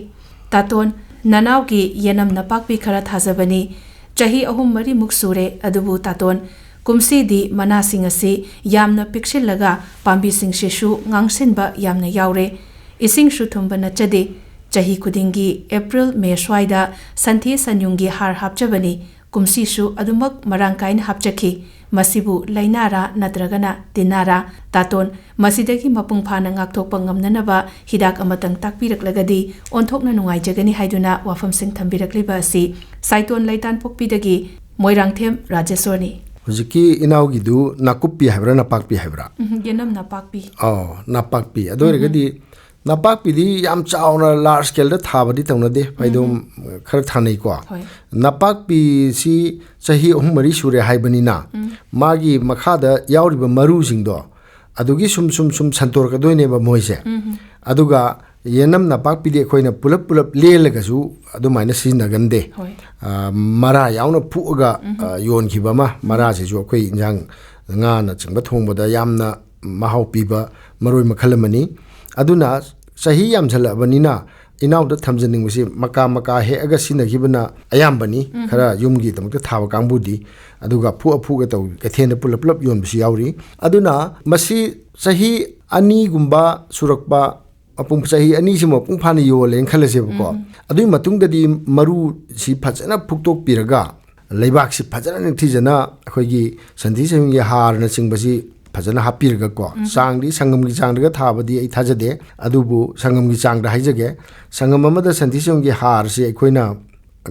ꯇꯥꯇꯣꯟ, ꯅꯅꯥꯎꯒꯤ ꯌꯦꯅꯝ ꯅꯄꯥꯛꯄꯤ ꯈꯔ ꯊꯥꯖꯕꯅꯤ꯫ ꯆꯍꯤ ꯑꯍꯨꯝ ꯃꯔꯤꯃꯨꯛ ꯁꯨꯔꯦ, ꯑꯗꯨꯕꯨ ꯇꯥꯇꯣꯟ, ꯀꯨꯝꯁꯤꯗꯤ ꯃꯅꯥꯁꯤꯡ ꯑꯁꯤ ꯌꯥꯝꯅ ꯄꯤꯛꯁꯤꯜꯂꯒ ꯄꯥꯝꯕꯤꯁꯤꯡꯁꯤꯁꯨ ꯉꯥꯡꯁꯤꯟꯕ ꯌꯥꯝꯅ ꯌꯥꯎꯔꯦ꯫ ꯏꯁꯤꯡꯁꯨ ꯊꯨꯝꯕ ꯅꯠꯆꯗꯦ꯫ ꯆꯍꯤ ꯈꯨꯗꯤꯡꯒꯤ ꯑꯦꯄ꯭ꯔꯤꯜ ꯃꯦ ꯁ꯭ꯋꯥꯏꯗ ꯁꯟꯊꯤ ꯁꯟꯌꯨꯡꯒꯤ ꯍꯥꯔ ꯍꯥꯞꯆꯕꯅꯤ꯫ ꯀꯨꯝꯁꯤꯁꯨ ꯑꯗꯨꯃꯛ ꯃꯔꯥꯡ ꯀꯥꯏꯅ ꯍꯥꯞꯆꯈꯤ꯫ ꯃꯁꯤꯕꯨ ꯂꯥꯏꯅꯥꯔꯥ ꯅꯠꯇ꯭ꯔꯒꯅ ꯇꯤꯟꯅꯥꯔꯥ? ꯇꯥꯇꯣꯟ, ꯃꯁꯤꯗꯒꯤ ꯃꯄꯨꯡ ꯐꯥꯅ ꯉꯥꯛꯊꯣꯛꯄ ꯉꯝꯅꯅꯕ ꯍꯤꯗꯥꯛ ꯑꯃꯇꯪ ꯇꯥꯛꯄꯤꯔꯛꯂꯒꯗꯤ ꯑꯣꯟꯊꯣꯛꯅ ꯅꯨꯡꯉꯥꯏꯖꯒꯅꯤ ꯍꯥꯏꯗꯨꯅ ꯋꯥꯐꯝꯁꯤꯡ ꯊꯝꯕꯤꯔꯛꯂꯤꯕ ꯑꯁꯤ ꯁꯥꯏꯇꯣꯟ ꯂꯩꯇꯥꯟꯄꯣꯛꯄꯤꯗꯒꯤ ꯃꯣꯏꯔꯥꯡꯊꯦꯝ ꯔꯥꯖꯦꯁꯣꯔꯅꯤ꯫ ꯍꯧꯖꯤꯛꯀꯤ ꯏꯅꯥꯎꯒꯤꯗꯨ ꯅꯥꯀꯨꯞꯄꯤ ꯍꯥꯏꯕ꯭ꯔꯥ, ꯅꯥꯄꯥꯛꯄꯤ ꯍꯥꯏꯕ꯭ꯔꯥ? ꯎꯝ, ꯌꯦꯅꯝ ꯅꯄꯥꯛꯄꯤ꯫ ꯑꯣ, ꯅꯥꯄꯥꯛꯄꯤ꯫ ꯑꯗꯨ ꯑꯣꯏꯔꯒꯗꯤ ꯅꯥꯄꯥꯛꯄꯤꯗꯤ ꯌꯥꯝ ꯆꯥꯎꯅ, ꯂꯥꯔꯖ ꯁ꯭ꯀꯦꯜꯗ ꯊꯥꯕꯗꯤ ꯇꯧꯅꯗꯦ, ꯐꯩꯗꯣꯝ ꯈꯔ ꯊꯥꯅꯩꯀꯣ꯫ ꯍꯣꯏ꯫ ꯅꯥꯄꯥꯛꯄꯤꯁꯤ ꯆꯍꯤ ꯑꯍꯨꯝ ꯃꯔꯤ ꯁꯨꯔꯦ ꯍꯥꯏꯕꯅꯤꯅ, ꯎꯝ꯫ ꯃꯥꯒꯤ ꯃꯈꯥꯗ ꯌꯥꯎꯔꯤꯕ ꯃꯔꯨꯁꯤꯡꯗꯣ, ꯑꯗꯨꯒꯤ ꯁꯨꯝ ꯁꯨꯝ ꯁꯨꯝ ꯁꯟꯇꯣꯔꯛꯀꯗꯣꯏꯅꯦꯕ ꯃꯣꯏꯁꯦ꯫ ꯎꯝ꯫ ꯑꯗꯨꯒ ꯌꯦꯅꯝ ꯅꯥꯄꯥꯛꯄꯤꯗꯤ ꯑꯩꯈꯣꯏꯅ ꯄꯨꯂꯞ ꯄꯨꯂꯞ ꯂꯦꯜꯂꯒꯁꯨ ꯑꯗꯨꯃꯥꯏꯅ ꯁꯤꯖꯤꯟꯅꯒꯟꯗꯦ꯫ ꯍꯣꯏ꯫ ꯑ, ꯃꯔꯥ ꯌꯥꯎꯅ ꯐꯨꯛꯑꯒ, ꯎꯝ꯫ ꯑ, ꯌꯣꯟꯈꯤꯕ ꯑꯃ, ꯃꯔꯥꯁꯤꯁꯨ ꯑꯩꯈꯣꯏ ꯏꯟꯖꯥꯡ, ꯉꯥꯅꯆꯤꯡꯕ ꯊꯣꯡꯕꯗ ꯌꯥꯝꯅ ꯃꯍꯥꯎ ꯄꯤꯕ ꯃꯔꯣꯏ ꯃꯈꯜ ꯑꯃꯅꯤ꯫ ꯑꯗꯨꯅ ꯆꯍꯤ ꯌꯥꯝꯁꯜꯂꯛꯑꯕꯅꯤꯅ ꯏꯅꯥꯎꯗ ꯊꯝꯖꯅꯤꯡꯕꯁꯤ ꯃꯀꯥ ꯃꯀꯥ ꯍꯦꯛꯑꯒ ꯁꯤꯖꯤꯟꯅꯈꯤꯕꯅ ꯑꯌꯥꯝꯕꯅꯤ, ꯎꯝ꯫ ꯈꯔ ꯌꯨꯝꯒꯤꯗꯃꯛꯇ ꯊꯥꯕ ꯀꯥꯡꯕꯨꯗꯤ꯫ ꯑꯗꯨꯒ ꯐꯨꯛꯑ ꯐꯨꯛꯑ ꯇꯧ, ꯀꯩꯊꯦꯜꯗ ꯄꯨꯂꯞ ꯄꯨꯂꯞ ꯌꯣꯟꯕꯁꯨ ꯌꯥꯎꯔꯤ꯫ ꯑꯗꯨꯅ ꯃꯁꯤ ꯆꯍꯤ ꯑꯅꯤꯒꯨꯝꯕ ꯁꯨꯔꯛꯄ, ꯃꯄꯨꯡ, ꯆꯍꯤ ꯑꯅꯤꯁꯤ ꯃꯄꯨꯡ ꯐꯥꯅ ꯌꯣꯜꯂꯦꯅ ꯈꯜꯂꯁꯦꯕꯀꯣ꯫ ꯎꯝ꯫ ꯑꯗꯨꯒꯤ ꯃꯇꯨꯡꯗꯗꯤ ꯃꯔꯨꯁꯤ ꯐꯖꯅ ꯐꯨꯛꯇꯣꯛꯄꯤꯔꯒ, ꯂꯩꯕꯥꯛꯁꯤ ꯐꯖꯅ ꯅꯤꯡꯊꯤꯖꯅ ꯑꯩꯈꯣꯏꯒꯤ ꯁꯟꯊꯤ ꯁꯟꯌꯨꯡꯒꯤ ꯍꯥꯔꯅꯆꯤꯡꯕꯁꯤ ꯐꯖꯅ ꯍꯥꯞꯄꯤꯔꯒꯀꯣ, ꯎꯝ꯫ ꯆꯥꯡꯗꯤ ꯁꯪꯒꯝꯒꯤ ꯆꯥꯡꯗꯒ ꯊꯥꯕꯗꯤ ꯑꯩ ꯊꯥꯖꯗꯦ, ꯑꯗꯨꯕꯨ ꯁꯪꯒꯝꯒꯤ ꯆꯥꯡꯗ ꯍꯥꯏꯖꯒꯦ, ꯁꯪꯒꯝ ꯑꯃꯗ ꯁꯟꯊꯤ ꯁꯟꯌꯨꯡꯒꯤ ꯍꯥꯔꯁꯤ ꯑꯩꯈꯣꯏꯅ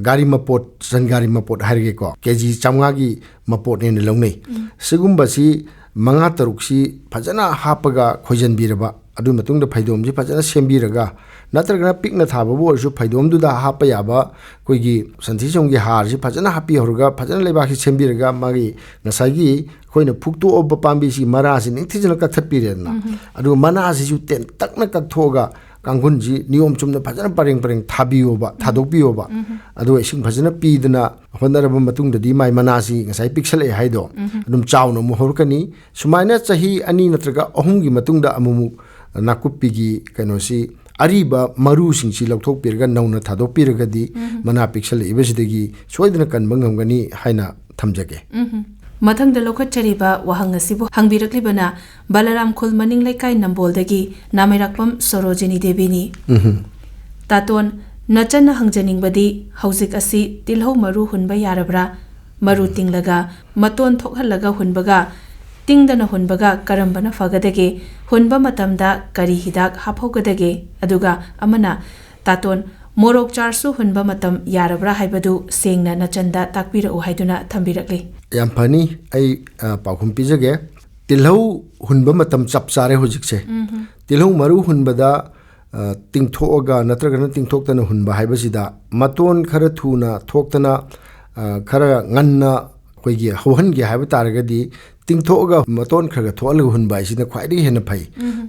ꯒꯥꯔꯤ ꯃꯄꯣꯠ, ꯁꯟ ꯒꯥꯔꯤ ꯃꯄꯣꯠ ꯍꯥꯏꯔꯒꯦꯀꯣ, ꯀꯦ ꯖꯤ ꯆꯥꯝꯃꯉꯥꯒꯤ ꯃꯄꯣꯠꯅꯦꯅ ꯂꯧꯅꯩ꯫ ꯎꯝ꯫ ꯁꯤꯒꯨꯝꯕꯁꯤ ꯃꯉꯥ ꯇꯔꯨꯛꯁꯤ ꯐꯖꯅ ꯍꯥꯞꯄꯒ ꯈꯣꯏꯖꯟꯕꯤꯔꯕ, ꯑꯗꯨꯒꯤ ꯃꯇꯨꯡꯗ ꯐꯩꯗꯣꯝꯁꯤ ꯐꯖꯅ ꯁꯦꯝꯕꯤꯔꯒ, ꯅꯠꯇ꯭ꯔꯒꯅ ꯄꯤꯛꯅ ꯊꯥꯕꯕꯨ ꯑꯣꯏꯔꯁꯨ ꯐꯩꯗꯣꯝꯗꯨꯗ ꯍꯥꯞꯄ ꯌꯥꯕ ꯑꯩꯈꯣꯏꯒꯤ ꯁꯟꯊꯤ ꯁꯟꯌꯨꯡꯒꯤ ꯍꯥꯔꯁꯤ ꯐꯖꯅ ꯍꯥꯞꯄꯤꯍꯧꯔꯒ, ꯐꯖꯅ ꯂꯩꯕꯥꯛꯁꯤ ꯁꯦꯝꯕꯤꯔꯒ, ꯃꯥꯒꯤ ꯉꯁꯥꯏꯒꯤ ꯑꯩꯈꯣꯏꯅ ꯐꯨꯛꯇꯣꯛꯑꯕ ꯄꯥꯝꯕꯤꯁꯤ ꯃꯔꯥꯁꯤ ꯅꯤꯡꯊꯤꯖꯅ ꯀꯛꯊꯠꯄꯤꯔꯦꯗꯅ꯫ ꯎꯝ꯫ ꯑꯗꯨꯒ ꯃꯅꯥꯁꯤꯁꯨ ꯇꯦꯟꯇꯛꯅ ꯀꯛꯊꯣꯛꯑꯒ ꯀꯥꯡꯈꯨꯜꯁꯤ ꯅꯤꯌꯣꯝ ꯆꯨꯝꯅ ꯐꯖꯅ ꯄꯔꯦꯡ ꯄꯔꯦꯡ ꯊꯥꯕꯤꯌꯣꯕ, ꯎꯝ꯫ ꯊꯥꯗꯣꯛꯄꯤꯌꯣꯕ꯫ ꯎꯝ꯫ ꯑꯗꯨꯒ ꯏꯁꯤꯡ ꯐꯖꯅ ꯄꯤꯗꯅ ꯍꯣꯠꯅꯔꯕ ꯃꯇꯨꯡꯗꯗꯤ ꯃꯥꯏ ꯃꯅꯥꯁꯤ ꯉꯁꯥꯏ ꯄꯤꯛꯁꯜꯂꯛꯑꯦ ꯍꯥꯏꯗꯣ, ꯎꯝ꯫ ꯑꯗꯨꯝ ꯆꯥꯎꯅ ꯑꯃꯨꯛ ꯍꯧꯔꯛꯀꯅꯤ꯫ ꯁꯨꯃꯥꯏꯅ ꯆꯍꯤ ꯑꯅꯤ ꯅꯠꯇ꯭ꯔꯒ ꯑꯍꯨꯝꯒꯤ ꯃꯇꯨꯡꯗ ꯑꯃꯨꯛꯃꯨꯛ ꯅꯥꯀꯨꯞꯄꯤꯒꯤ ꯀꯩꯅꯣꯁꯤ ꯑꯔꯤꯕ ꯃꯔꯨꯁꯤꯡꯁꯤ ꯂꯧꯊꯣꯛꯄꯤꯔꯒ ꯅꯧꯅ ꯊꯥꯗꯣꯛꯄꯤꯔꯒꯗꯤ ꯃꯅꯥ ꯄꯤꯛꯁꯜꯂꯛꯏꯕꯁꯤꯗꯒꯤ ꯁꯣꯏꯗꯅ ꯀꯟꯕ ꯉꯝꯒꯅꯤ ꯍꯥꯏꯅ ꯊꯝꯖꯒꯦ꯫ ꯎꯝꯍꯨꯝ꯫ ꯃꯊꯪꯗ ꯂꯧꯈꯠꯆꯔꯤꯕ ꯋꯥꯍꯪ ꯑꯁꯤꯕꯨ ꯍꯪꯕꯤꯔꯛꯂꯤꯕꯅ ꯕꯂꯔꯥꯝ ꯈꯨꯜ ꯃꯅꯤꯡ ꯂꯩꯀꯥꯏ ꯅꯝꯕꯣꯜꯗꯒꯤ ꯅꯥꯃꯩꯔꯥꯛꯄꯝ ꯁꯣꯔꯣꯖꯤꯅꯤ ꯗꯦꯕꯤꯅꯤ꯫ ꯎꯝꯍꯨꯝ꯫ ꯇꯥꯇꯣꯟ, ꯅꯆꯟꯅ ꯍꯪꯖꯅꯤꯡꯕꯗꯤ ꯍꯧꯖꯤꯛ ꯑꯁꯤ ꯇꯤꯜꯍꯧ ꯃꯔꯨ ꯍꯨꯟꯕ ꯌꯥꯔꯕ꯭ꯔꯥ? ꯃꯔꯨ ꯇꯤꯡꯂꯒ ꯃꯇꯣꯟ ꯊꯣꯛꯍꯜꯂꯒ ꯍꯨꯟꯕꯒ ꯇꯤꯡꯗꯅ ꯍꯨꯟꯕꯒ ꯀꯔꯝꯕꯅ ꯐꯒꯗꯒꯦ? ꯍꯨꯟꯕ ꯃꯇꯝꯗ ꯀꯔꯤ ꯍꯤꯗꯥꯛ ꯍꯥꯞꯍꯧꯒꯗꯒꯦ? ꯑꯗꯨꯒ ꯑꯃꯅ, ꯇꯥꯇꯣꯟ, ꯃꯣꯔꯣꯛ ꯆꯥꯔꯁꯨ ꯍꯨꯟꯕ ꯃꯇꯝ ꯌꯥꯔꯕ꯭ꯔꯥ ꯍꯥꯏꯕꯗꯨ ꯁꯦꯡꯅ ꯅꯆꯟꯗ ꯇꯥꯛꯄꯤꯔꯛꯎ ꯍꯥꯏꯗꯨꯅ ꯊꯝꯕꯤꯔꯛꯂꯤ꯫ ꯌꯥꯝ ꯐꯅꯤ꯫ ꯑꯩ, ꯑ, ꯄꯥꯎꯈꯨꯝ ꯄꯤꯖꯒꯦ꯫ ꯇꯤꯜꯍꯧ ꯍꯨꯟꯕ ꯃꯇꯝ ꯆꯞ ꯆꯥꯔꯦ ꯍꯧꯖꯤꯛꯁꯦ꯫ ꯇꯤꯜꯍꯧ ꯃꯔꯨ ꯍꯨꯟꯕꯗ, ꯑ, ꯇꯤꯡꯊꯣꯛꯑꯒ ꯅꯠꯇ꯭ꯔꯒꯅ ꯇꯤꯡꯊꯣꯛꯇꯅ ꯍꯨꯟꯕ ꯍꯥꯏꯕꯁꯤꯗ ꯃꯇꯣꯟ ꯈꯔ ꯊꯨꯅ ꯊꯣꯛꯇꯅ, ꯑ, ꯈꯔ ꯉꯟꯅ ꯑꯩꯈꯣꯏꯒꯤ ꯍꯧꯍꯟꯒꯦ ꯍꯥꯏꯕ ꯇꯥꯔꯒꯗꯤ ꯇꯤꯡꯊꯣꯛꯑꯒ ꯃꯇꯣꯟ ꯈꯔ ꯈꯔ ꯊꯣꯛꯍꯜꯂꯒ ꯍꯨꯟꯕ ꯍꯥꯏꯁꯤꯅ ꯈ꯭ꯋꯥꯏꯗꯒꯤ ꯍꯦꯟꯅ ꯐꯩ꯫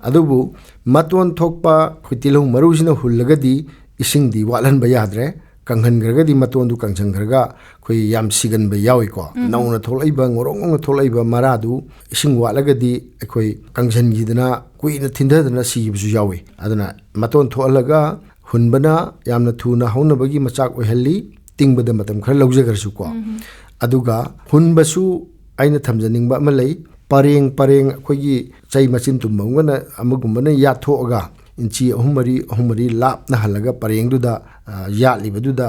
ꯑꯗꯨꯕꯨ ꯃꯇꯣꯟ ꯊꯣꯛꯄ ꯑꯩꯈꯣꯏ ꯇꯤꯜꯍꯧ ꯃꯔꯨꯁꯤꯅ ꯍꯨꯜꯂꯒꯗꯤ ꯏꯁꯤꯡꯗꯤ ꯋꯥꯠꯍꯟꯕ ꯌꯥꯗ꯭ꯔꯦ꯫ ꯀꯪꯍꯟꯈ꯭ꯔꯒꯗꯤ ꯃꯇꯣꯟꯗꯨ ꯀꯪꯁꯟꯈ꯭ꯔꯒ ꯑꯩꯈꯣꯏ ꯌꯥꯝ ꯁꯤꯒꯟꯕ ꯌꯥꯎꯏꯀꯣ꯫ ꯅꯧꯅ ꯊꯣꯛꯂꯛꯏꯕ, ꯉꯧꯔꯣꯛ ꯉꯧꯅ ꯊꯣꯛꯂꯛꯏꯕ ꯃꯔꯥꯗꯨ ꯏꯁꯤꯡ ꯋꯥꯠꯂꯒꯗꯤ ꯑꯩꯈꯣꯏ ꯀꯪꯁꯟꯈꯤꯗꯅ ꯀꯨꯏꯅ ꯊꯤꯟꯊꯗꯅ ꯁꯤꯈꯤꯕꯁꯨ ꯌꯥꯎꯏ꯫ ꯑꯗꯨꯅ ꯃꯇꯣꯟ ꯊꯣꯛꯍꯜꯂꯒ ꯍꯨꯟꯕꯅ ꯌꯥꯝꯅ ꯊꯨꯅ ꯍꯧꯅꯕꯒꯤ ꯃꯆꯥꯛ ꯑꯣꯏꯍꯜꯂꯤ꯫ ꯇꯤꯡꯕꯗ ꯃꯇꯝ ꯈꯔ ꯂꯧꯖꯈ꯭ꯔꯁꯨꯀꯣ꯫ ꯑꯗꯨꯒ ꯍꯨꯟꯕꯁꯨ ꯑꯩꯅ ꯊꯝꯖꯅꯤꯡꯕ ꯑꯃ ꯂꯩ꯫ ꯄꯔꯦꯡ ꯄꯔꯦꯡ ꯑꯩꯈꯣꯏꯒꯤ ꯆꯩ ꯃꯆꯤꯟ ꯇꯨꯝꯕ ꯑꯃꯒꯅ, ꯑꯃꯒꯨꯝꯕꯅ ꯌꯥꯠꯊꯣꯛꯑꯒ ꯏꯟꯆꯤ ꯑꯍꯨꯝ ꯃꯔꯤ, ꯑꯍꯨꯝ ꯃꯔꯤ ꯂꯥꯞꯅ ꯍꯜꯂꯒ ꯄꯔꯦꯡꯗꯨꯗ, ꯑ, ꯌꯥꯠꯂꯤꯕꯗꯨꯗ